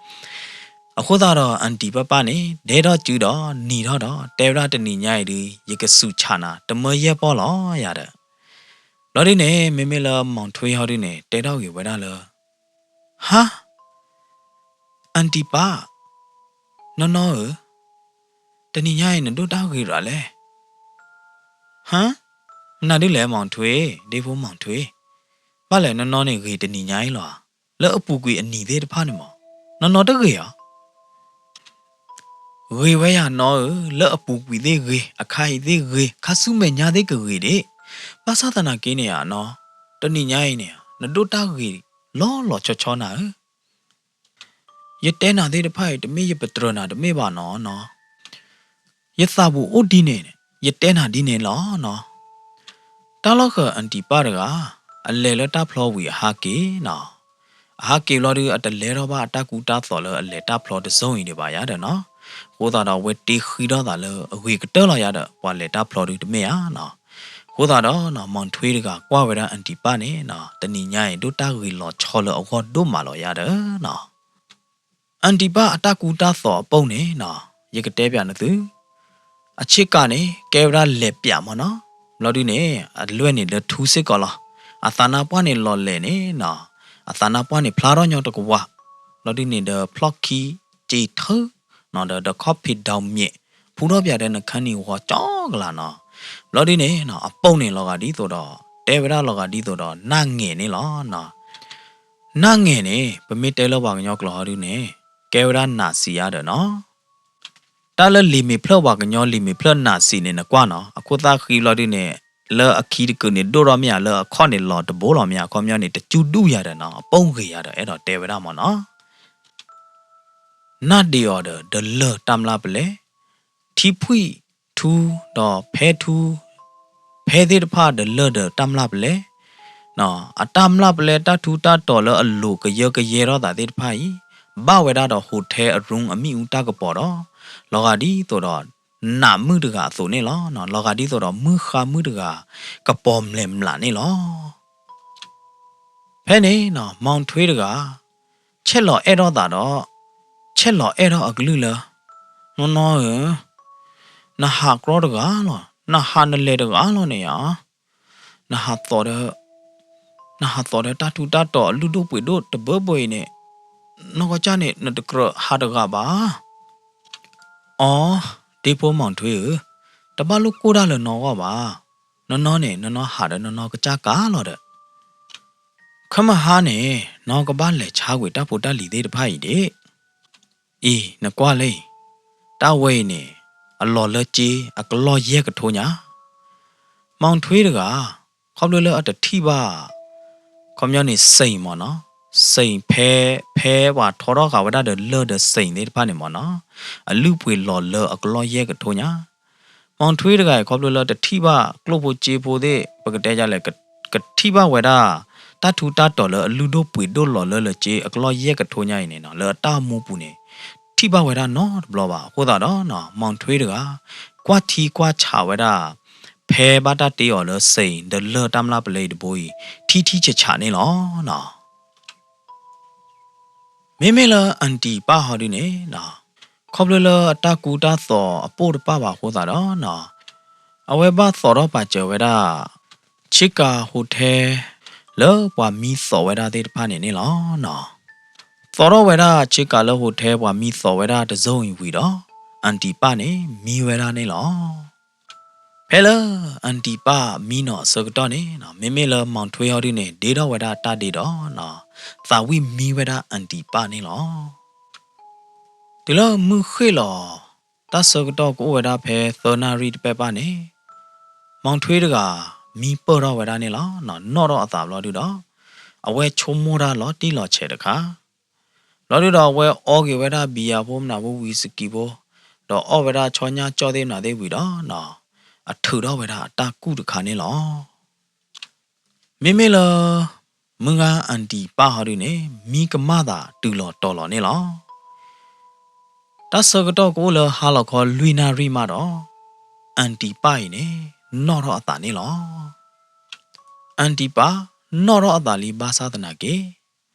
အဃိသတးဒီး အၣ်တံၣ်ပၣ်ပၣ်န့ၣ် ဒဲထီၣ်စုဒီးနံၤထီၣ်ဒီး တဲဝဲဒၣ်တနံၤညါအံၤဒု ယကစူးဆးနၤ တမၢယဲၢ်ပီၢ်လီၤယၤဒီး, ဘျီဒ်န့ၣ် မ့မ့ၢ်လၢ မောင်ထွေး ဟီဒုန့ၣ် တဲထီၣ်ဂ့ၤဝဲဒၣ်လၢ ဟါ အၣ်တံၣ်ပၣ်, နီၢ်နီၢ်ဧၢ, တနံၤညါအံၤနဒိၣ်တၢ်ဂ့ၤရၤလဲၣ်, ဟါ, မနုၤဒ်လဲၣ် မောင်ထွေး, ဒ့ဖိ မောင်ထွေး, ဘၣ်လဲၣ်နီၢ်နီၢ်န့ၣ် ဂ့ၤတနံၤညါအံၤလီၤဧါ, လၢအပူၤကွံာ်အနံၤသ့ၣ်တဖၣ်န့ၣ်မ့ၢ် နီၢ်နီၢ်တဂ့ၤဧါ. ဂ့ၤဝဲယၤနီၢ်ဧၢ, လၢအပူၤကွံာ်သ့ၣ်ဂ့ၤ, အခါအံၤသ့ၣ်ဂ့ၤ, ခါဆူမဲာ်ညါသ့ၣ်ကဂ့ၤဒံး, ဘၣ်ဆၣ်သနာ်က့န့ၣ်ဧါနီၢ်, တနံၤညါအံၤန့ၣ် နဒိၣ်တၢ်ဂ့ၤလီၤလီၤဆီဆီနၤဧၢ. ယတဲနၤသ့ၣ်တဖၣ်အံၤ တမ့ၢ်ယပတြၢၤနၤတမ့ၢ်ဘၣ်နီၢ်နီၢ်, ယသးပူၤအိၣ်ဒ်န့ၣ် ယတဲနၤဒ်န့ၣ်လီၤနီၢ်. တၢ်လီၢ်ဃၢၤအၣ်တံၣ်ပၣ်တဂၤ အလဲၤလၢတၢ်ဖျီဝံၤအဟးက့ၤနီၢ်, အဟးက့ၤဘျီဒု အတလဲထီၣ်ဘၣ်အတၢ်ကူတၢ်သိးလၢအလဲၤတၢ်ဖျီတစိၢ်အံၤဒံးဘၣ်ယၤဒီးနီၢ်, အဃိသတးဒီးအဝဲတ့ဃံထီၣ်သးလၢအဂ့ၤကတၢၢ်လီၤယၤဒီး ပှၤလဲၤတၢ်ဖျီဒုတမ့ၢ်ဧါနီၢ်. အဃိသတးဒီးနီၢ် မောင်ထွေးတဂၤကွၢ်ဝဲဒၣ်အၣ်တံၣ်ပၣ်န့ၣ်နီၢ် တနံၤညါအံၤ ဒိၣ်တၢ်ဂ့ၤလီၤဆီလၢအဂီၢ်ဒိၣ်မးလီၤယၤဒီးနီၢ်. အၣ်တံၣ်ပၣ်အတၢ်ကူတၢ်သိးအပူၤန့ၣ်နီၢ် ယကတဲပၠးနသု, အဆ့ကၤန့ၣ် ကဲဝဲဒၣ်လဲၤပၠးမ့ၢ်နီၢ်, ဘျီဒုန့ၣ် အလွဲၢ်န့ၣ်ဒီးထူစ့ၢ်ကီးလီၤ. အသးနါပှၢ်န့ၣ်လီၤလဲၤန့ၣ်နီၢ်, အသးနါပှၢ်န့ၣ်ဖျါထီၣ်ညီတကဝၤ, ဘျီဒုန့ၣ်ဒီးဖျီၣ်ခံစ့ထၢ နီၢ်ဒီး ဒီးခီၣ်ဖံးဒီးမ့ၢ် ဖူထီၣ်ပၠးဒီးနခါနံၣ်ဂီၤကၠီကလးနီၢ်. ဘျီဒုန့ၣ်နီၢ် အပူၤန့ၣ်လီၤဂာ်ဒ်သိးဒီး တဲဝဲဒၣ်လီၤဂာ်ဒ်သိးဒီး နၢ်ငဲၤန့ၣ်လီၤနီၢ်. နၢ်ငဲၤန့ၣ် ပမ့ၢ်တဲလၢပှၤကညီကျိာ်ဟီဒုန့ၣ် ကဲဝဲဒၣ်နးစံးယၤဒီးနီၢ်. တၢ်လၢလံာ်မ့ၢ်ဖျၢၣ်ပှၤကညီလံာ်မ့ၢ်ဖျၢၣ်နးစံးန့ၣ် နကွၢ်နီၢ် အခိၣ်သၣ်ဃံဘျီဒုန့ၣ် လၢအခံတကုာ်န့ၣ်ဒိၣ်ထီၣ်မ့ၢ်ဧါ လၢအခီၣ်န့ၣ်လီၤတဘိလီၤမ့ၢ်ဧါ အခီပညီန့ၣ် တစူၢ်ဒူၣ်ယၤဒီးနီၢ် အပူၤဂ့ၤယၤဒီး အဲၣ်ဒိးတဲဝဲဒၣ်မ့ၢ်နီၢ်. နၢ်ဒံးအီၤဒီး ဒီးလၢၢ်တၢ်မျၢ်ပလဲ, ထံဖှံၣ်ထူဒီးဖဲထူ, ဖဲသ့ၣ်တဖၣ်ဒီးလၢၢ်ဒီးတၢ်မျၢ်ပလဲ, အတၢ်မျၢ်ပလဲတၢ်ထူတၢ်တီၤလၢအလိၤကယၢကယဲထီၣ်သးသ့ၣ်တဖၣ်အံၤ ဘၣ်ဝဲဒၣ်ဒီး hotel အ room အမ့ၣ်အူတၢ်ကပီၤဒီး လီၤဂာ်ဒ်သိးဒီး နးမုၢ်တဂၤအသိးန့ၣ်လီၤ. လီၤဂာ်ဒ်သိးဒီး မုၢ်ဃါမုၢ်တဂၤ ကပီၤမျဲၢ်မျးန့ၣ်လီၤ. ဖဲန့ၣ်နီၤ မောင်ထွေးတဂၤ ဆဲးလီၤအဲၣ်ထီၣ်သးဒီး ဆဲးလီၤအဲၣ်ထီၣ်အကလုၢ်လၢ နီၢ်နီၢ်ဧၢ, နဟးကြီတဂၤလီၤ, နဟးနလဲၤတဂၤလီၤန့ၣ်ဧါ, နဟးသိးဒီး နဟးသိးဒီးတၢ်ထူးတၢ်တီၤအလုၢ်ဒိၣ်ပှ့ၤဒိၣ်တဘၢဘၢအံၤန့ၣ် နီၢ်ကီၢ်ကၢ်န့ၣ် နတကြၢးဟးတဂၤဘၣ်. အိ, ဒ့ဖိမောင်ထွေးဧၢ, တဘၣ်လိၣ်ကိၢ်တၢ်လၢနီၢ်ဂီၢ်ဘၣ်. နီၢ်နီၢ်န့ၣ် နီၢ်နီၢ်ဟးဒီးနီၢ်နီၢ်ကစၢ်ကၤလီၤဒီး ခဲမုၢ်ဟါန့ၣ် နီၢ်ကဘၣ်လဲၤဆါကွံာ်တၢ်ဖိတၢ်လံၤသ့ၣ်တဖၣ်အံၤဒၣ်. အံၤ နကွၢ်လၢအံၤ, တၢ်ဝဲအံၤန့ၣ် အလီၤလၢစ့ အကလီၢ်ယဲၢ်ကထိညါ မောင်ထွေးတဂၤ ခီဖျိလၢအတထံၣ်ဘၣ် ခီပညီန့ၣ် စိန်မ့ၢ်နီၤ, စိန်ဖဲ ဖဲပှၤထီထီၣ်ဃာ်ဝဲဒၣ်ဒီးလၢၢ်ဒီးစိန်သ့ၣ်တဖၣ်န့ၣ်မ့ၢ်နီၤ, အလုၢ်ပှ့ၤလီၤလၢအကလီၢ်ယဲၢ်ကထိညါ မောင်ထွေးတဂၤအံၤ ခီဖျိလၢတထံၣ်ဘၣ်ကျိၣ်ဖိစ့ဖိသ့ၣ် ပကတဲယလဲၣ် ကထံၣ်ဘၣ်ဝဲဒၣ် တၢ်ထူးတၢ်တီၤလၢအလုၢ်ဒိၣ်ပှ့ၤဒိၣ်လီၤလၢလၢစ့အကလီၢ်ယဲၢ်ကထိညါအံၤန့ၣ်နီၤ လၢအတၢ်အိၣ်မူပူၤန့ၣ် ထံၣ်ဘၣ်ဝဲဒၣ်နီတဘျီဘၣ်. အဃိသတးဒီး မောင်ထွေးတဂၤ ကွၢ်ထံကွၢ်ဆးဝဲဒၣ် ဖဲဘၣ်တၢ်တ့အီၤလၢစိန်ဒီးလၢၢ်တၢ်မျၢ်ပလဲအံၤတဘိအံၤ ထံထံဆးဆးန့ၣ်လီၤ. မ့မ့ၢ်လၢ aunty ပၢ်ဟီဒုန့ၣ်နီၤ ခီဖျိလၢအတၢ်ကူတၢ်သိးအပိၢ်တပၣ်ဘၣ်အဃိသတးဒီးနီၤ အဝဲဘၣ်သိးထီၣ်ပာ်စၢၤဝဲဒၣ် ဆ့ကၤ hotel လၢပှၤမံသိးဝဲဒၣ်သ့ၣ်တဖၣ်န့ၣ်န့ၣ်လီၤ. သိးထီၣ်ဝဲဒၣ်ဆ့ကၤလၢ hotel ပှၤမံသိးဝဲဒၣ်တစိၢ်အံၤဝံၤဒီး aunty ပၢ်န့ၣ် မံဝဲဒၣ်န့ၣ်လီၤ. ဖဲလၢ aunty ပၢ်မံနီၤအဆၢကတီၢ်န့ၣ်နီၤ မ့မ့ၢ်လၢ မောင်ထွေး ဟီဒုန့ၣ် ဒ့ထီၣ်ဝဲဒၣ်တၢ်ဒ့ဒီးနီၤ သးဝံၣ်မံဝဲဒၣ် aunty ပၢ်န့ၣ်လီၤ. တုၤလၢမုၢ်ဃ့ၢ်လီၤ တၢ်ဆၢကတီၢ်ကအိၣ်ဝဲဒၣ်ဖဲသၢနၣ်ရံၣ်တပဲၢ်ပၢ်န့ၣ် မောင်ထွေး တဂၤ မံပၢၢ်ထီၣ်ဝဲဒၣ်န့ၣ်လီၤ. နီၣ်ထီၣ်အသးဘျီဒုဒီး အဝဲဆိကမိၣ်တၢ်လီၤတံၢ်လီၤဆဲးတခါ ဘျီဒုဒီးအဝဲအီက့ၤဝဲဒၣ် ဘံယၤဖိမနုၤဖိ ဝံၤစကံးဖိ ဒီးအီၣ်ဝဲဒၣ်ဆီညၣ်ကၠီၣ်သ့ၣ်မနုၤသ့ၣ်ဝံၤဒီးနီၤ အထုးထီၣ်ဝဲဒၣ်အတၢ်ကူၣ်တခါန့ၣ်လီၤ. မ့မ့ၢ်လၢ မုၢ်ဂၤ aunty ပၢ်ဟီဒုန့ၣ် မံကမၣ်သးတုၤလီၤတီၤလီၤန့ၣ်လီၤ. တၢ်ဆၢကတီၢ်ကအိၣ်လၢဟါလီၤခီလွံၢ်နၣ်ရံၣ်မးဒီး aunty ပၢ်အံၤန့ၣ် နီၣ်ထီၣ်အသးန့ၣ်လီၤ. aunty ပၢ် နီၣ်ထီၣ်အသးလံဘၣ်ဆၣ်သနာ်က့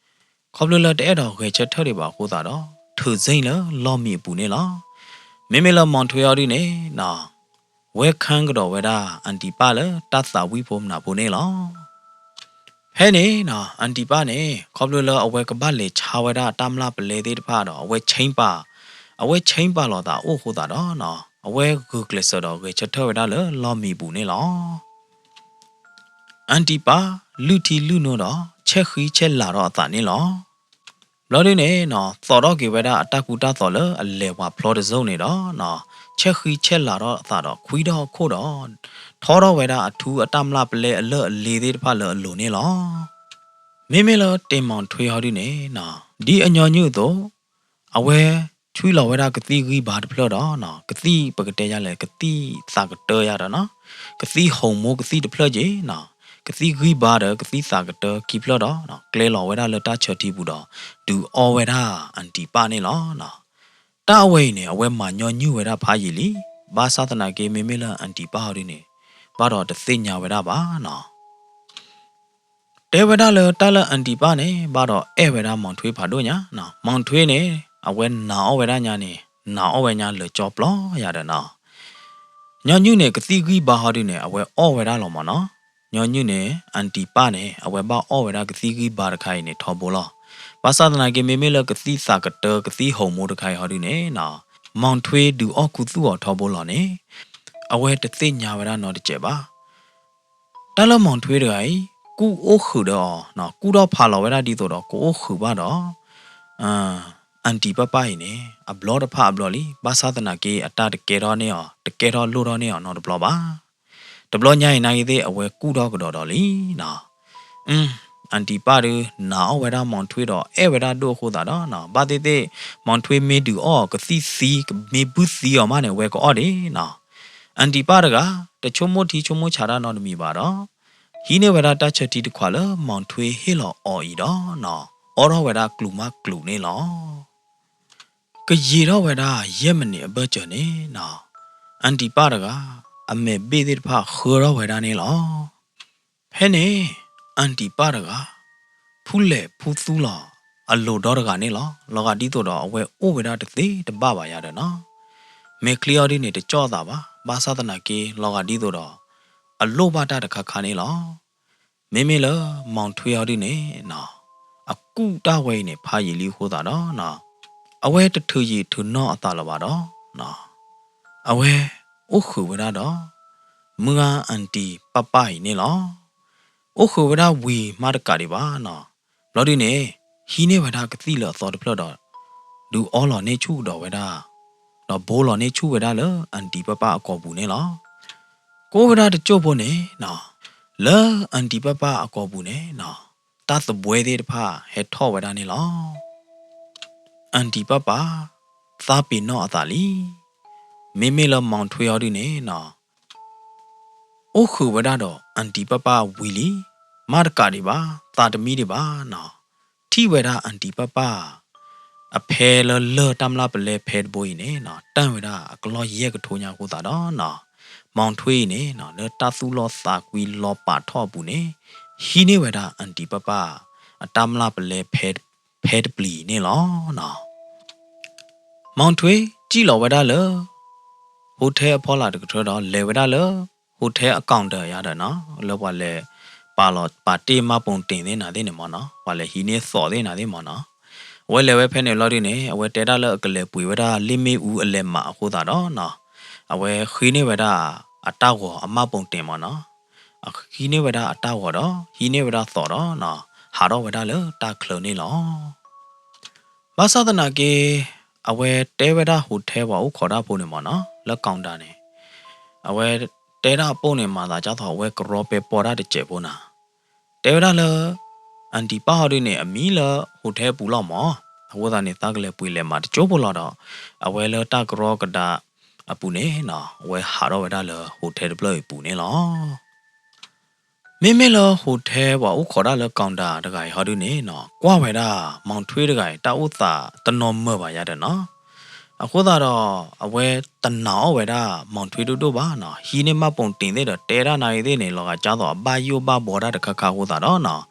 ခီဖျိလၢတအဲၣ်ဒိးဂဲၤဆၢထၢၣ်ဒံးဘၣ်အဃိသတးဒီး ထုးစိမ့်လၢလီၢ်မံအပူၤန့ၣ်လီၤ. မ့မ့ၢ်လၢ မောင်ထွေး ဟီဒုန့ၣ်နီၤ ဝဲခၢၣ်ကဒီးဝဲဒၣ် aunty ပၢ်လၢတၢ်သးဝံၣ်ဖိမနုၤဖိန့ၣ်လီၤ. ဖဲန့ၣ်နီၤ aunty ပၢ်န့ၣ် ခီဖျိလၢအဝဲကဘၣ်လဲၤဆါဝဲဒၣ်တၢ်မျၢ်ပလဲသ့ၣ်တဖၣ်ဒီး အဝဲဆ့ပာ် အဝဲဆ့ပာ်လီၤသးအိၣ်အဃိသတးဒီးနီၤ အဝဲဂုာ်ကျဲးစၢးဒီးဂဲၤဆၢထၢၣ်ဝဲဒၣ်လၢလီၢ်မံပူၤန့ၣ်လီၤ. aunty ပၢ် လုၢ်ထံလုၢ်နိဒီး ဆဲးဃံဆဲးလၤထီၣ်အသးန့ၣ်လီၤ. ဘျီဒုန့ၣ်နီၤ သိးထီၣ်က့ၤဝဲဒၣ်အတၢ်ကူတၢ်သိးလၢအလဲၤပှၤဖျီတစိၢ်န့ၣ်ဒီးနီၤ ဆဲးဃံဆဲးလၤထီၣ်အသးဒီး ခွံထီၣ်အခိၣ်ဒီး ထီထီၣ်ဝဲဒၣ်အထူအတၢ်မျၢ်ပလဲအလၢၢ်အလ့သ့ၣ်တဖၣ်လၢအလိၤန့ၣ်လီၤ. မ့မ့ၢ်လၢ တင်မောင်ထွေး ဟီဒုန့ၣ်နီၤ ဒ်အညီနုၢ်အသိး အဝဲဆွံလီၤဝဲဒၣ်ကသံၣ်ဂံၢ်ဘါတဖျၢၣ်ဒီးနီၤ ကသံၣ်ပကတဲယလဲၣ် ကသံၣ်သးကတၢယၤဒီးနီၤ ကသံၣ်ဟုးမိၢ်ကသံၣ်တဖျၢၣ်က့ၤနီၤ ကသံၣ်ဂံၢ်ဘါဒီးကသံၣ်သးကတၢခံဖျၢၣ်ဒီးနီၤ ကျဲလီၤဝဲဒၣ်လၢတၢ်ဆၢထံပူၤဒီး ဒုးအီဝဲဒၣ် aunty ပၢ်န့ၣ်လီၤ. တၢ်အဝဲအံၤန့ၣ် အဝဲမၤညီနုၢ်ဝဲဒၣ်ဖးယံာ်လံ. ဘၣ်ဆၣ်သနာ်က့ မ့မ့ၢ်လၢ aunty ပၢ် ဟီဒုန့ၣ် ဘၣ်ဒီးတသ့ၣ်ညါဝဲဒၣ်ဘၣ်နီၤ တဲဝဲဒၣ်လၢတၢ်လၢ aunty ပၢ်န့ၣ် ဘၣ်ဒီးအဲၣ်ဝဲဒၣ် မောင်ထွေး ဖးဒိၣ်ညါနီၤ. မောင်ထွေး န့ၣ် အဝဲနာ်အီၣ်ဝဲဒၣ်ညါန့ၣ် နာ်အီၣ်ဝဲညါလၢာ်ကၠီပျီယၤဒီးနီၤ ညီနုၢ်န့ၣ် ကသံၣ်ဂံၢ်ဘါ ဟီဒုန့ၣ် အဝဲအီၣ်ဝဲဒၣ်လီၤမ့ၢ်နီၤ. ညီနုၢ်န့ၣ် aunty ပၢ်န့ၣ် အဝဲဘၣ်အီၣ်ဝဲဒၣ်ကသံၣ်ဂံၢ်ဘါတခါအံၤန့ၣ် ထီဘိလီၤ. ဘၣ်ဆၣ်သနာ်က့ မ့မ့ၢ်လၢကသံၣ်သးကတၢ ကသံၣ်ဟုးမိၢ်တခါအံၤ ဟီဒုန့ၣ်နီၤ မောင်ထွေး ဒုးအီၣ်ခူသူၣ်အီၤထီဘိလီၤန့ၣ် အဝဲတသ့ၣ်ညါဝဲဒၣ်နီတစဲးဘၣ်. တၢ်လၢ မောင်ထွေး တဂၤအံၤ ကူၣ်အိၣ်ဃုာ်ဒီးအီၤနီၤ ကူၣ်ထီၣ်ဖးလီၤဝဲဒၣ်ဒ်သိးဒီး ကအိၣ်ဃုာ်ဘၣ်ဒီး aunty ပၢ် ပၢ်အံၤန့ၣ် အဘျီတဖၣ်အဘျီလံ. ဘၣ်ဆၣ်သနာ်က့ အတၢ်တကဲထီၣ်န့ၢ်အီၤ တကဲထီၣ်လိၣ်ထီၣ်န့ၢ်အီၤနီတဘျီဘၣ်. တဘျီညါအံၤနာ်က့သ့ၣ် အဝဲကူၣ်ထီၣ်ကဒီးဒီးလံနီၤ aunty ပၢ် ဒုးနာ်အီၣ်ဝဲဒၣ် မောင်ထွေး ဒီးအဲၣ်ဝဲဒၣ်ဒိၣ်အဃိသတးဒီးနီၤ ဘၣ်သ့ၣ်သ့ၣ် မောင်ထွေး မ့ၢ်ဒုးအီၣ်ကသံၣ်သံ မ့ၢ်ဘုၣ်သံအီၤမးန့ၣ် အဝဲကအီၣ်ဒၣ်နီၤ. aunty ပၢ် တဂၤ တဆိကမိၣ်ထံဆိကမိၣ်ဆးတၢ်နီတမံၤဘၣ်ဒီး ဟံးန့ၢ်ဝဲဒၣ်တၢ်ဆၢထံတခွးလၢ မောင်ထွေး ဟ့ၣ်လီၤအီၤအံၤဒီးနီၤ အီၣ်ထီၣ်ဝဲဒၣ်ကျူၤမးကျူၤန့ၣ်လီၤ. ကယံာ်ထီၣ်ဝဲဒၣ်ယဲၢ်မံးနံးအဘၢၣ်စၢၤန့ၣ်နီၤ aunty ပၢ် တဂၤ အမဲာ်ဘ့ၣ်သ့ၣ်တဖၣ်ဃၢထီၣ်ဝဲဒၣ်န့ၣ်လီၤ. ဖဲန့ၣ် aunty ပၢ် တဂၤ ဖုလဲၣ်ဖုသူလီၤအလိၤဒီတဂၤန့ၣ်လီၤ. လီၤဂာ်ဒ်သိးဒီးအဝဲအိၣ်ဝဲဒၣ်တသ့တဘၣ်ဘၣ်ယၤဒီးနီၤ, မဲာ်ချံအီၤဒ်န့ၣ် တကၠီၣ်အသးဘၣ်. ဘၣ်ဆၣ်သနာ်က့ လီၤဂာ်ဒ်သိးဒီး အလိၣ်ဘၣ်တၢ်တခါခါန့ၣ်လီၤ. မ့မ့ၢ်လၢ မောင်ထွေး အီၤဒုန့ၣ်နီၤ, အကူၣ်တၢ်ဝဲအံၤန့ၣ် ဖးယံာ်လံအဃိသတးဒီးနီၤ, အဝဲတထုးယံာ်ထုးနီၣ်အသးလၢၤဘၣ်ဒီးနီၤ, အဝဲအိၣ်ဃုာ်ဝဲဒၣ်ဒီး မုၢ်ဂၤ အၣ်တံၣ်ပၢ်ပၢ်အံၤန့ၣ်လီၤ. အိၣ်ဃုာ်ဝဲဒၣ်ဝံၤမးတကးဒံးဘၣ်နီၤ, ဘျီဒုန့ၣ် ဟံးန့ၢ်ဝဲဒၣ်ကသံၣ်လၢအသီတဖျၢၣ်ဒီး ဒုးအီလီၤန့ၢ်ဆူၣ်ကဒီးဝဲဒၣ်, ဒီးဘိလီၤန့ၢ်ဆူၣ်ဝဲဒၣ်လၢ အၣ်တံၣ်ပၢ်ပၢ်အကိာ်ပူၤန့ၣ်လီၤ. ကိးဝဲဒၣ်တစိၢ်ဖိန့ၣ်နီၤ, လၢအၣ်တံၣ်ပၢ်ပၢ်အကိာ်ပူၤန့ၣ်နီၤ, တၢ်သဘှဲသ့ၣ်တဖၣ်ဟဲထီၣ်ဝဲဒၣ်န့ၣ်လီၤ. အၣ်တံၣ်ပၢ်ပၢ် သးပ့ၤနီၣ်အသးလံ. မ့မ့ၢ်လၢ မောင်ထွေး အီၤဒုန့ၣ်နီၤ, အိၣ်ဃုာ်ဝဲဒၣ်ဒီးအၣ်တံၣ်ပၢ်ပၢ်ဝံၤလံ မးတကးဒံးဘၣ်, သးတမံဒံးဘၣ်နီၤ, ထံၣ်ဝဲဒၣ်အၣ်တံၣ်ပၢ်ပၢ် အဖဲလၢလၢၢ်တၢ်မျၢ်ပလဲဖဲတဘိအံၤန့ၣ်နီၤ, တၢၢ်ဝဲဒၣ်အကလီၢ်ယဲၢ်ကထိညါအဃိသတးဒီးနီၤ, မောင်ထွေး အံၤန့ၣ်နီၤ လၢတၢ်သူၣ်လီသးကွံလီၤပာ်ထီၣ်အပူၤန့ၣ် ဟံးန့ၢ်ဝဲဒၣ်အၣ်တံၣ်ပၢ်ပၢ် အတၢ်မျၢ်ပလဲဖဲ ဖဲတပျံၤန့ၣ်လီၤ. မောင်ထွေး စံၣ်လီၤဝဲဒၣ်လၢ hotel အဖီလာ်တကထၢဒီး လဲၤဝဲဒၣ်လၢ hotel အ counter ယၤဒီးနီၤ, လၢပှၤလဲၤ ပာ်လီၤပာ်တ့ၢ်မှတ်ပုံတင်သ့ၣ်နၤသ့ၣ်န့ၣ်မ့ၢ်နီၤ, ပှၤလဲၤဟံးန့ၢ်သိးသ့ၣ်နၤသ့ၣ်မ့ၢ်နီၤ, အဝဲလဲၤဝဲဖဲန့ၣ်လီၤဒုန့ၣ် အဝဲတဲဒၣ်လၢအကလဲၤပှ့ၤဝဲဒၣ်လ့ၣ်မ့ၣ်အူအလဲၤမးအဃိသတးဒီးနီၤ, အဝဲဃ့န့ၢ်ဝဲဒၣ် အတၢ်ဂီၤအမှတ်ပုံတင်မ့ၢ်နီၤ, အဃ့န့ၢ်ဝဲဒၣ်အတၢ်ဂီၤဒီး ဟံးန့ၢ်ဝဲဒၣ်သိးဒီးနီၤ, ဟးထီၣ်ဝဲဒၣ်လၢတၢ်ချၢန့ၣ်လီၤ. ဘၣ်ဆၣ်သနာ်က့ အဝဲတဲဝဲဒၣ် hotel ပှၤအိၣ်ခိးတၢ်ဖိန့ၣ်မ့ၢ်နီၤ, လၢ counter န့ၣ်, အဝဲတဲဒၣ်အပိၢ်န့ၣ် မၤသးဒ်သိးအဝဲကရီပဲပီတၢ်တစဲးဖိနၤ, တဲဝဲဒၣ်လၢ အၣ်တံၣ်ပၢ်အီၤဒုန့ၣ် အမံလၢ hotel အပူၤလီၤမ့ၢ်, အဃိသတးန့ၣ် သးကလဲၤပှ့ၤလဲၤမးတစိၢ်ဖိလီၤဒီး အဝဲလၢတၢ်ကရီကဒါအပူၤန့ၣ်နီၤ အဝဲဟးထီၣ်ဝဲဒၣ်လၢ hotel တဖျၢၣ်အံၤအပူၤန့ၣ်လီၤ. မ့မ့ၢ်လၢ hotel ပှၤအိၣ်ခိးတၢ်လၢ counter တဂၤအံၤဟီဒုန့ၣ်နီၤ, ကွၢ်ဝဲဒၣ် မောင်ထွေး တဂၤအံၤ တၢ်အိၣ်သးတနီၤမၢၢ်ဘၣ်ယၤဒီးနီၤ, အဃိသတးဒီး အဝဲတနာ်အီၣ်ဝဲဒၣ် မောင်ထွေး ဒိၣ်ဒိၣ်ဘၣ်နီၤ, ဟံးန့ၢ်မှတ်ပုံတင်သ့ၣ်ဒီး တဲဒၣ်နၤဂ့ၤသ့ၣ်န့ၣ် လီၤဂာ်ဒ်သိးအဘၣ်ယိၣ်ဘၣ်ဘှီတၢ်တခါခါအဃိသတးဒီးနီၤ,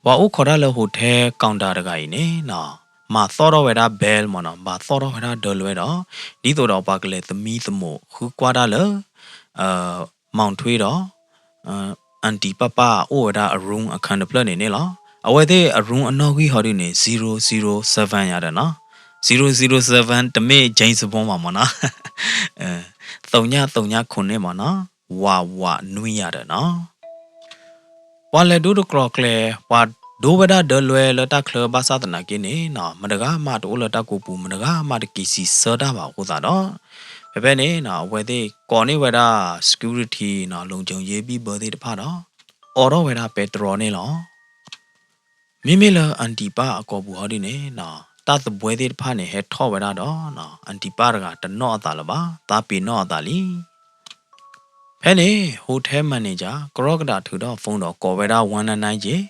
ပှၤအိၣ်ခိးတၢ်လၢ hotel counter တဂၤအံၤန့ၣ်နီၤ, မၤသီၣ်ထီၣ်ဝဲဒၣ် bell မ့ၢ်နီၤ, မၤသီၣ်ထီၣ်ဝဲဒၣ်ဒၢလွဲဒီး ဒ်သိးဒီးပှၤကလဲၤသမံသမိးဃုကွၢ်တၢ်လၢ မောင်ထွေး ဒီး အၣ်တံၣ်ပၢ်ပၢ်အိၣ်ဝဲဒၣ်အ room အခန်းတဖျၢၣ်န့ၣ်န့ၣ်လီၤ. အဝဲသ့ၣ်အ room အနီၣ်ဂံၢ်ဟီဒုန့ၣ် zero zero seven ယၤဒီးနီၤ, zero zero seven တမ့ၢ် James Bond ဘၣ်မ့ၢ်နီၤ, သုညသုညခိၣ်န့ၣ်မ့ၢ်နီၤ, ဝးဝးနွံယၤဒီးနီၤ ပှၤလဲၤဒိတကျီၤကျဲၤ ပှၤဒိဝဲဒၣ်ဒၢလွဲလၢတၢ်ချၢဘၣ်ဆၣ်သနာ်က့န့ၣ်နီၤ, မတဂၤမးတအိၣ်လၢတၢ်ကိးပူၤ, မတဂၤမးတက့ၤစံးဆၢတၢ်ဘၣ်အဃိသတးဒီး, ဖဲဖဲန့ၣ်နီၤ အဝဲသ့ၣ်ကိးန့ၢ်ဝဲဒၣ် security နီၤ, လုံခြုံရေး ဘံၣ်ဘၢသ့ၣ်တဖၣ်ဒီး အိးထီၣ်ဝဲဒၣ်ပဲတြီန့ၣ်လီၤ. မ့မ့ၢ်လၢအၣ်တံၣ်ပၢ်အကိာ်ပူၤဟီဒုန့ၣ်နီၤ, တၢ်သဘှဲသ့ၣ်တဖၣ်န့ၣ် ဟဲထီၣ်ဝဲဒၣ်ဒီးနီၤ, အၣ်တံၣ်ပၢ်တဂၤတနီၣ်အသးလၢၤဘၣ်, သးပ့ၤနီၣ်အသးလံ. ဖဲန့ၣ် hotel manager ကရီကဒးထုးထီၣ် phone ဒီးကိးဝဲဒၣ် one nine nine က့ၤ,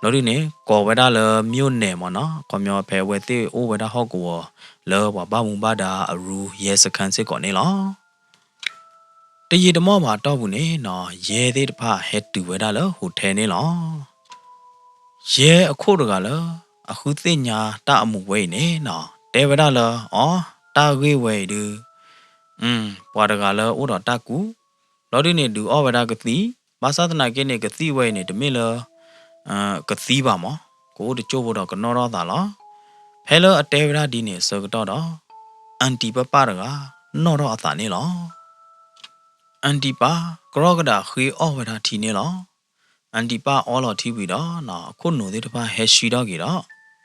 ဘျီဒုန့ၣ် ကိးဝဲဒၣ်လၢ မြို့နယ် မ့ၢ်နီၤ, ခီပညီဖဲအဝဲသ့ၣ်အိၣ်ဝဲဒၣ်ဟီၣ်ကဝီၤ လၢပှၤဘၣ်မူဘၣ်ဒါအရူ ရဲစခန်း စ့ၢ်ကီးန့ၣ်လီၤ. တယံာ်တမီၢ်ဘၣ်အတီၢ်ပူၤန့ၣ်နီၤ, ရဲသ့ၣ်တဖၣ်ဟဲတုၤဝဲဒၣ်လၢ hotel န့ၣ်လီၤ. ရဲအခိၣ်တဂၤလၢ အဃုသ့ၣ်ညါတၢ်အမူးဝဲအံၤန့ၣ်နီၤ, တဲဝဲဒၣ်လၢ အီ, တၢ်ဂ့ၢ်ဝဲအံၤဒု ပှၤတဂၤလၢအိၣ်ဒီးတၢ်ကူး, ဘျီဒုန့ၣ် ဒုးအီၣ်ဝဲဒၣ်ကသံၣ်, ဘၣ်ဆၣ်သနာ်က့န့ၣ် ကသံၣ်ဝဲအံၤန့ၣ် တမ့ၢ်လၢ ကသံဘၣ်မး, ကအိၣ်တကၠိၢ်ဖိဒီးကနီၣ်ထီၣ်အသးလီၤ. ဖဲလၢအတဲဝဲဒၣ်ဒ်န့ၣ်အဆၢကတီၢ်ဒီး အၣ်တံၣ်ပၢ်ပၢ်တဂၤ နီၣ်ထီၣ်အသးန့ၣ်လီၤ. အၣ်တံၣ်ပၢ် ကရီကဒးဃ့အီၣ်ဝဲဒၣ်ထံန့ၣ်လီၤ. အၣ်တံၣ်ပၢ်အီလီၤထံဝံၤဒီး အခိၣ်နူာ်သ့ၣ်တဖၣ်ဟဲဆှံထီၣ်က့ၤဒီး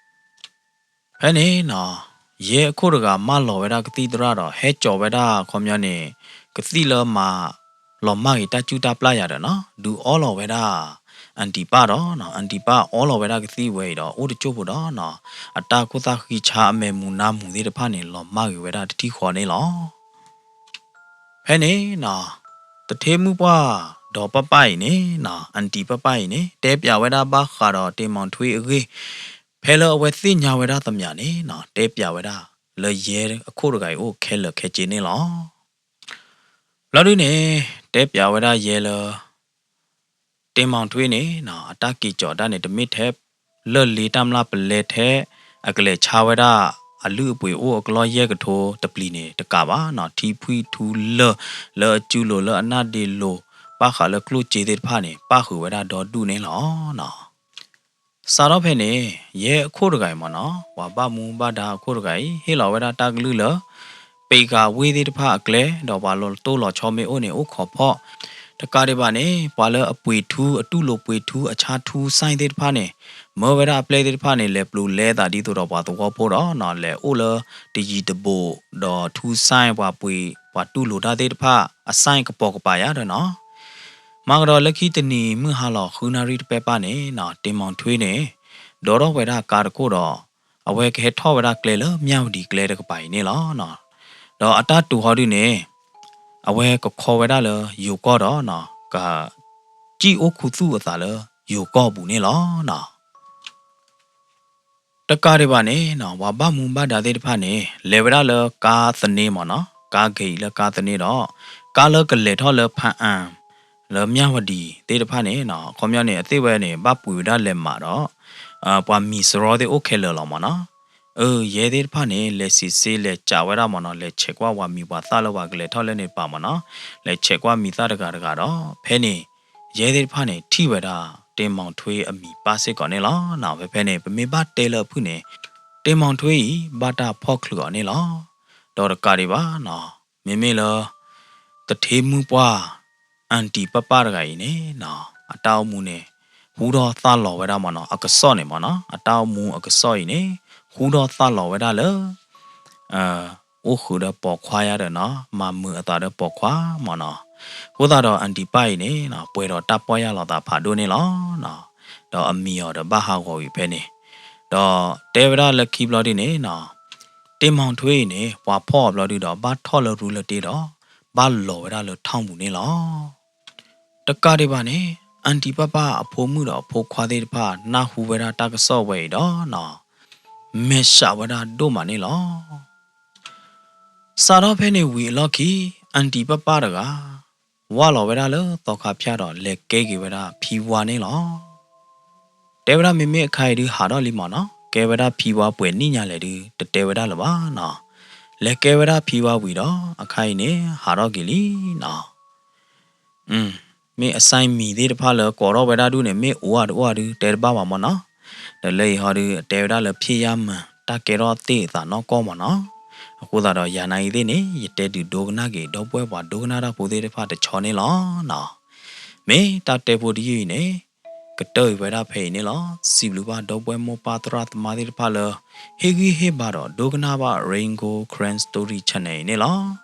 ဖဲန့ၣ်နီၤ ယဲၢ်အခိၣ်တဂၤမၢလီၤဝဲဒၣ်ကသံၣ်သရၣ်ဒီး ဟဲကၠီၤဝဲဒၣ်ခီပညီန့ၣ် ကသံၣ်လၢမၤလီၤမၢ်ဂ့ၤတၢ်ကူၣ်တၢ်ပျၢ်ယၤဒီးနီၤ ဒုးအီလီၤဝဲဒၣ် အၣ်တံၣ်ပၢ်ဒီး အၣ်တံၣ်ပၢ်အီလီၤဝဲဒၣ်ကသံၣ်ဝဲအံၤဒီး အိၣ်တကၠိၢ်ဖိဒီးနီၤ အတၢ်ခိၣ်သၣ်ဃံဆါအမဲာ်မူၤနါမူၤသ့ၣ်တဖၣ်န့ၣ် လီၤမၢ်ဂ့ၤဝဲဒၣ်တထံၣ်ဃီန့ၣ်လီၤ. ဖဲန့ၣ်နီၤ တထ့မုၣ်ပှၢ်ဒီးပၢ်ပၢ်အံၤန့ၣ်နီၤ အၣ်တံၣ်ပၢ်ပၢ်အံၤန့ၣ် တဲပျးဝဲဒၣ်ဘၣ်ဃးဒီး တင်မောင်ထွေး အဂ့ၢ် ဖဲလၢအဝဲသ့ၣ်ညါဝဲဒၣ်သမျးန့ၣ်နီၤ တဲပျးဝဲဒၣ်လၢယဲၢ်အခိၣ်တဂၤအံၤအိၣ်ခဲလၢာ်ခဲဆ့န့ၣ်လီၤ. ဘျီဒုန့ၣ် တဲပျးဝဲဒၣ်ယဲၢ်လၢ တင်မောင်ထွေး န့ၣ်နီၤ အတၢ်က့ၤကၠီၤတၢ်န့ၣ် တမ့ၢ်ထဲ လၢၢ်လ့တၢ်မျၢ်ပလဲထဲ အကလဲၤဆါဝဲဒၣ် အလုၢ်အပှ့ၤအိၣ်အကလီၢ်ယဲၢ်ကထိတပျံၤန့ၣ် တကးဘၣ်နီၤ, ထံဖှံထူလၢၢ်လၢအစုလိၤ လၢအနၢ်ဒ့လိၤ ဘၣ်ဃးလၢကျိၣ်စ့သ့ၣ်တဖၣ်န့ၣ် ပၣ်ဃုာ်ဝဲဒၣ်ဒီဒူၣ်န့ၣ်လီၤ. စးထီၣ်ဖဲန့ၣ် ယဲၢ်အခိၣ်တဂၤအံၤမ့ၢ်နီၤ, ပှၤဘၣ်မူဘၣ်ဒါအခိၣ်တဂၤအံၤ ဟ့ၣ်လီၤဝဲဒၣ်တၢ်ကလုၢ်လၢ ပ့းဃာ်ဝ့ၢ်သ့ၣ်တဖၣ်အကျဲ ဒီးပှၤလီၤတိၢ်လီၤဆီမ့ၢ်အိၣ်န့ၣ် အိၣ်ခိးဖီၣ်, တကးဒံးဘၣ်န့ၣ် ပှၤလၢအပှ့ၤထူ အတူၢ်လိာ်ပှ့ၤထူ အဆါထူစဲၣ်သ့ၣ်တဖၣ်န့ၣ် မၢဝဲဒၣ်အပျဲၢ်သ့ၣ်တဖၣ်န့ၣ် လဲၤပျိးလဲသးဒ်သိးဒီးပှၤသဝီဖိဒီးနီၤ, လဲၤအိၣ်လၢတယံၤတဘူး ဒီးထူစဲၣ်ပှၤပှ့ၤ ပှၤတူၢ်လိာ်တၢ်သ့ၣ်တဖၣ် အစဲၣ်ကပိာ်ကပၤယါဒီးနီၤ. မၤကဒီးလၢခံတနံၤမုၢ်ဟါလီၤ ဃုနၣ်ရံၣ်တပဲပၢ်န့ၣ်နီၤ, တ့မီၤထွ့န့ၣ် ဒိးထီၣ်ဝဲဒၣ်ကါတခိၣ်ဒီး အဝဲကဟဲထီၣ်ဝဲဒၣ်ကျဲလၢမၠၣ်ဝတံၤကျဲတကပၤအံၤန့ၣ်လီၤ. ဒီးအတၢ်တိၤဟီဒုန့ၣ် အဝဲကခီဝဲဒၣ်လၢယိၤကီၢ်ဒီးနီၤ, က စံၣ်အိၣ်ခူသူၣ်အသးလၢယိၤကီၢ်အပူၤန့ၣ်လီၤနီၤ. တကးဒံးဘၣ်န့ၣ်နီၤ, ပှၤဘၣ်မူဘၣ်ဒါသ့ၣ်တဖၣ်န့ၣ် လဲၤဝဲဒၣ်လၢကါသန့မ့ၢ်နီၤ, ကါဂ့ၤလၢကါသန့ဒီး ကါလၢကလဲၤထီၣ်လၢဖၣ်အၣ် လၢမၠၣ်ဝတံၤသ့ၣ်တဖၣ်န့ၣ်နီၤ, အခီပညီန့ၣ် အသ့ၣ်ဝဲန့ၣ် ဘၣ်ပှ့ၤဝဲဒၣ်လဲၤမးဒီး ပှၤမံၤစရီသ့ၣ်အိၣ်ခဲလၢာ်လီၤမ့ၢ်နီၤ. အၢ ယဲသ့ၣ်တဖၣ်န့ၣ် လဲၤစံးစ့လဲၤကးဝဲဒၣ်မ့ၢ်နီၤ, လဲၤဆဲးကွၢ်ပှၤမံၤပှၤသၣ်လၢပှၤကလဲၤထီၣ်လၢန့ၣ်တပၤမ့ၢ်နီၤ, လဲၤဆဲးကွၢ်မံၤသၣ်တဂၤတဂၤဒီး ဖဲန့ၣ် ယဲသ့ၣ်တဖၣ်န့ၣ် ထံၣ်ဝဲဒၣ် တ့မီၤထွ့အမံၤပၢ်စ့ၢ်ကီးန့ၣ်လီၤနီၤ. ဖဲဖဲန့ၣ် ပမ့ၢ်ဘၣ်တဲလၢအဖုၣ်န့ၣ် တ့မီၤထွ့အံၤ ဘၣ်တၢ်ဖီၣ်ချုးအီၤန့ၣ်လီၤ. ဒီးတကးဒံးဘၣ်နီၤ, မ့မ့ၢ်လၢ သထ့မုၣ်ပှၢ် အၣ်တံၤပၢ်ပၢ်တဂၤအံၤန့ၣ်နီၤ, အတၢ်အိၣ်မူန့ၣ် ဟူထီၣ်သၣ်လီၤဝဲဒၣ်မ့ၢ်နီၤ, အကစီၣ်န့ၣ်မ့ၢ်နီၤ, အတၢ်အိၣ်မူအကစီၣ်အံၤန့ၣ် ဟူထီၣ်သၣ်လီၤဝဲဒၣ်လၢ အိၣ်ဃုာ်ဒီးပိာ်ခွါယါဒီးနီၤ, မၤမုာ်အသးဒီးပိာ်ခွါမ့ၢ်နီၤ. အဃိသတးဒီး အၣ်တံၤပၢ်အံၤန့ၣ်နီၤ ပှဲၤဒီးတၢ်ပီၢ်ယၢ်လီၤသးဖးဒိၣ်န့ၣ်လီၤနီၤ. ဒီးအမံၤအီၤဒီးဘၣ်ဟးဂီၤဝံၤဖဲန့ၣ်, ဒီးတဲဝဲဒၣ်လၢခံဘျီဒုန့ၣ်နီၤ, တ့မီၤထွ့အံၤန့ၣ် ပှၤဖီၣ်အီၤဘျီဒုဒီး ဘၣ်ထီၣ်လၢရူလၢတ့ဒီး ဘၣ်လီၤဝဲဒၣ်လၢထီၣ်ပူၤန့ၣ်လီၤ. တကးဒံးဘၣ်န့ၣ် အၣ်တံၤပၢ်ပၢ်အဖိမုၣ်ဒီးအဖိခွါသ့ၣ်တဖၣ် နၢ်ဟူဝဲဒၣ်တၢ်ကစီၣ်ဝဲအံၤဒီးနီၤ, မဲာ်ဆှးဝဲဒၣ်ဒိၣ်မးန့ၣ်လီၤ. စးထီၣ်ဖဲန့ၣ်ဝံၤအလီၢ်ခံ အၣ်တံၤပၢ်ပၢ်တဂၤ ဝၢ်လီၤဝဲဒၣ်လၢသီခါဖၠၣ်ဒီး လဲၤကဲက့ၤဝဲဒၣ်ဖံဝါန့ၣ်လီၤ. တဲဝဲဒၣ်မ့မ့ၢ်အခါအံၤဒုးဟးထီၣ်လံမ့ၢ်နီၤ, ကဲဝဲဒၣ်ဖံဝါပှဲၤနံၣ်ညါလဲၣ်ဒုး တတဲဝဲဒၣ်လၢၤဘၣ်နီၤ. လဲၤကဲဝဲဒၣ်ဖံဝါဝံၤဒီး အခါအံၤန့ၣ် ဟးထီၣ်က့ၤလံနီၤ. မ့ၢ်အစဲမံၤသ့ၣ်တဖၣ်လၢကိးထီၣ်ဝဲဒၣ်ဒုးန့ၣ် မ့ၢ်အိၣ်ဧါတအိၣ်ဧါဒုး တဲတဘၣ်ဘၣ်မ့ၢ်နီၤ. ဒီးလၢအံၤဟီဒုး အတဲဝဲဒၣ်လၢ ဖံးယါမၢၢ် တၢ်ကဲထီၣ်သ့ၣ်အသးနီၢ်ကီၢ်မ့ၢ်နီၤ. အဃိသတးဒီး ယၤနာ်အံၤသ့ၣ်န့ၣ် ယတဲဒုးဒိကနၣ်က့ၤ ဒီပုၢ်ဝဲၢ်ပှၤဒိကနၣ်တၢ်ဖိသ့ၣ်တဖၣ်တဆီန့ၣ်လီၤနီၤ. မ့ၢ်တၢ်တဲဖိတယုၢ်အံၤန့ၣ် ကတၢၢ်အံၤဝဲဒၣ်ဖဲအံၤန့ၣ်လီၤ. စံးဘျုးဘၣ်ဒီပုၢ်ဝဲၢ်မိၢ်ပၢ်သရၣ်သမါသ့ၣ်တဖၣ်လၢ ဟ့ၣ်ဂံၢ်ဟ့ၣ်ဘါဒီး ဒိကနၣ်ဘၣ် Rain Gold Karen Story Channel အံၤန့ၣ်လီၤ.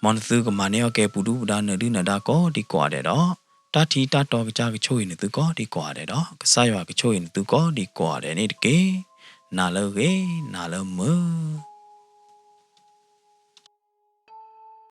မ်နသုကမၤန့ၢ်အီၣ်ကဲပူၤဒုၣ်ပူၤဒါ နၢၤဒုၣ်နၢၤဒါကိးဒံကိးဂၤဒဲးဒီး တၢ်ထံတၢ်တီကစၢ်ကဆိၣ်ဂ့ၤနသုကိးဒံကိးဂၤဒဲးဒီး ကစၢ်ယွၤကဆိၣ်ဂ့ၤနသုကိးဒံကိးဂၤဒဲးန့ၣ်တက့ၢ်. နၤလၢအဂ့ၤ နၤလၢမုာ်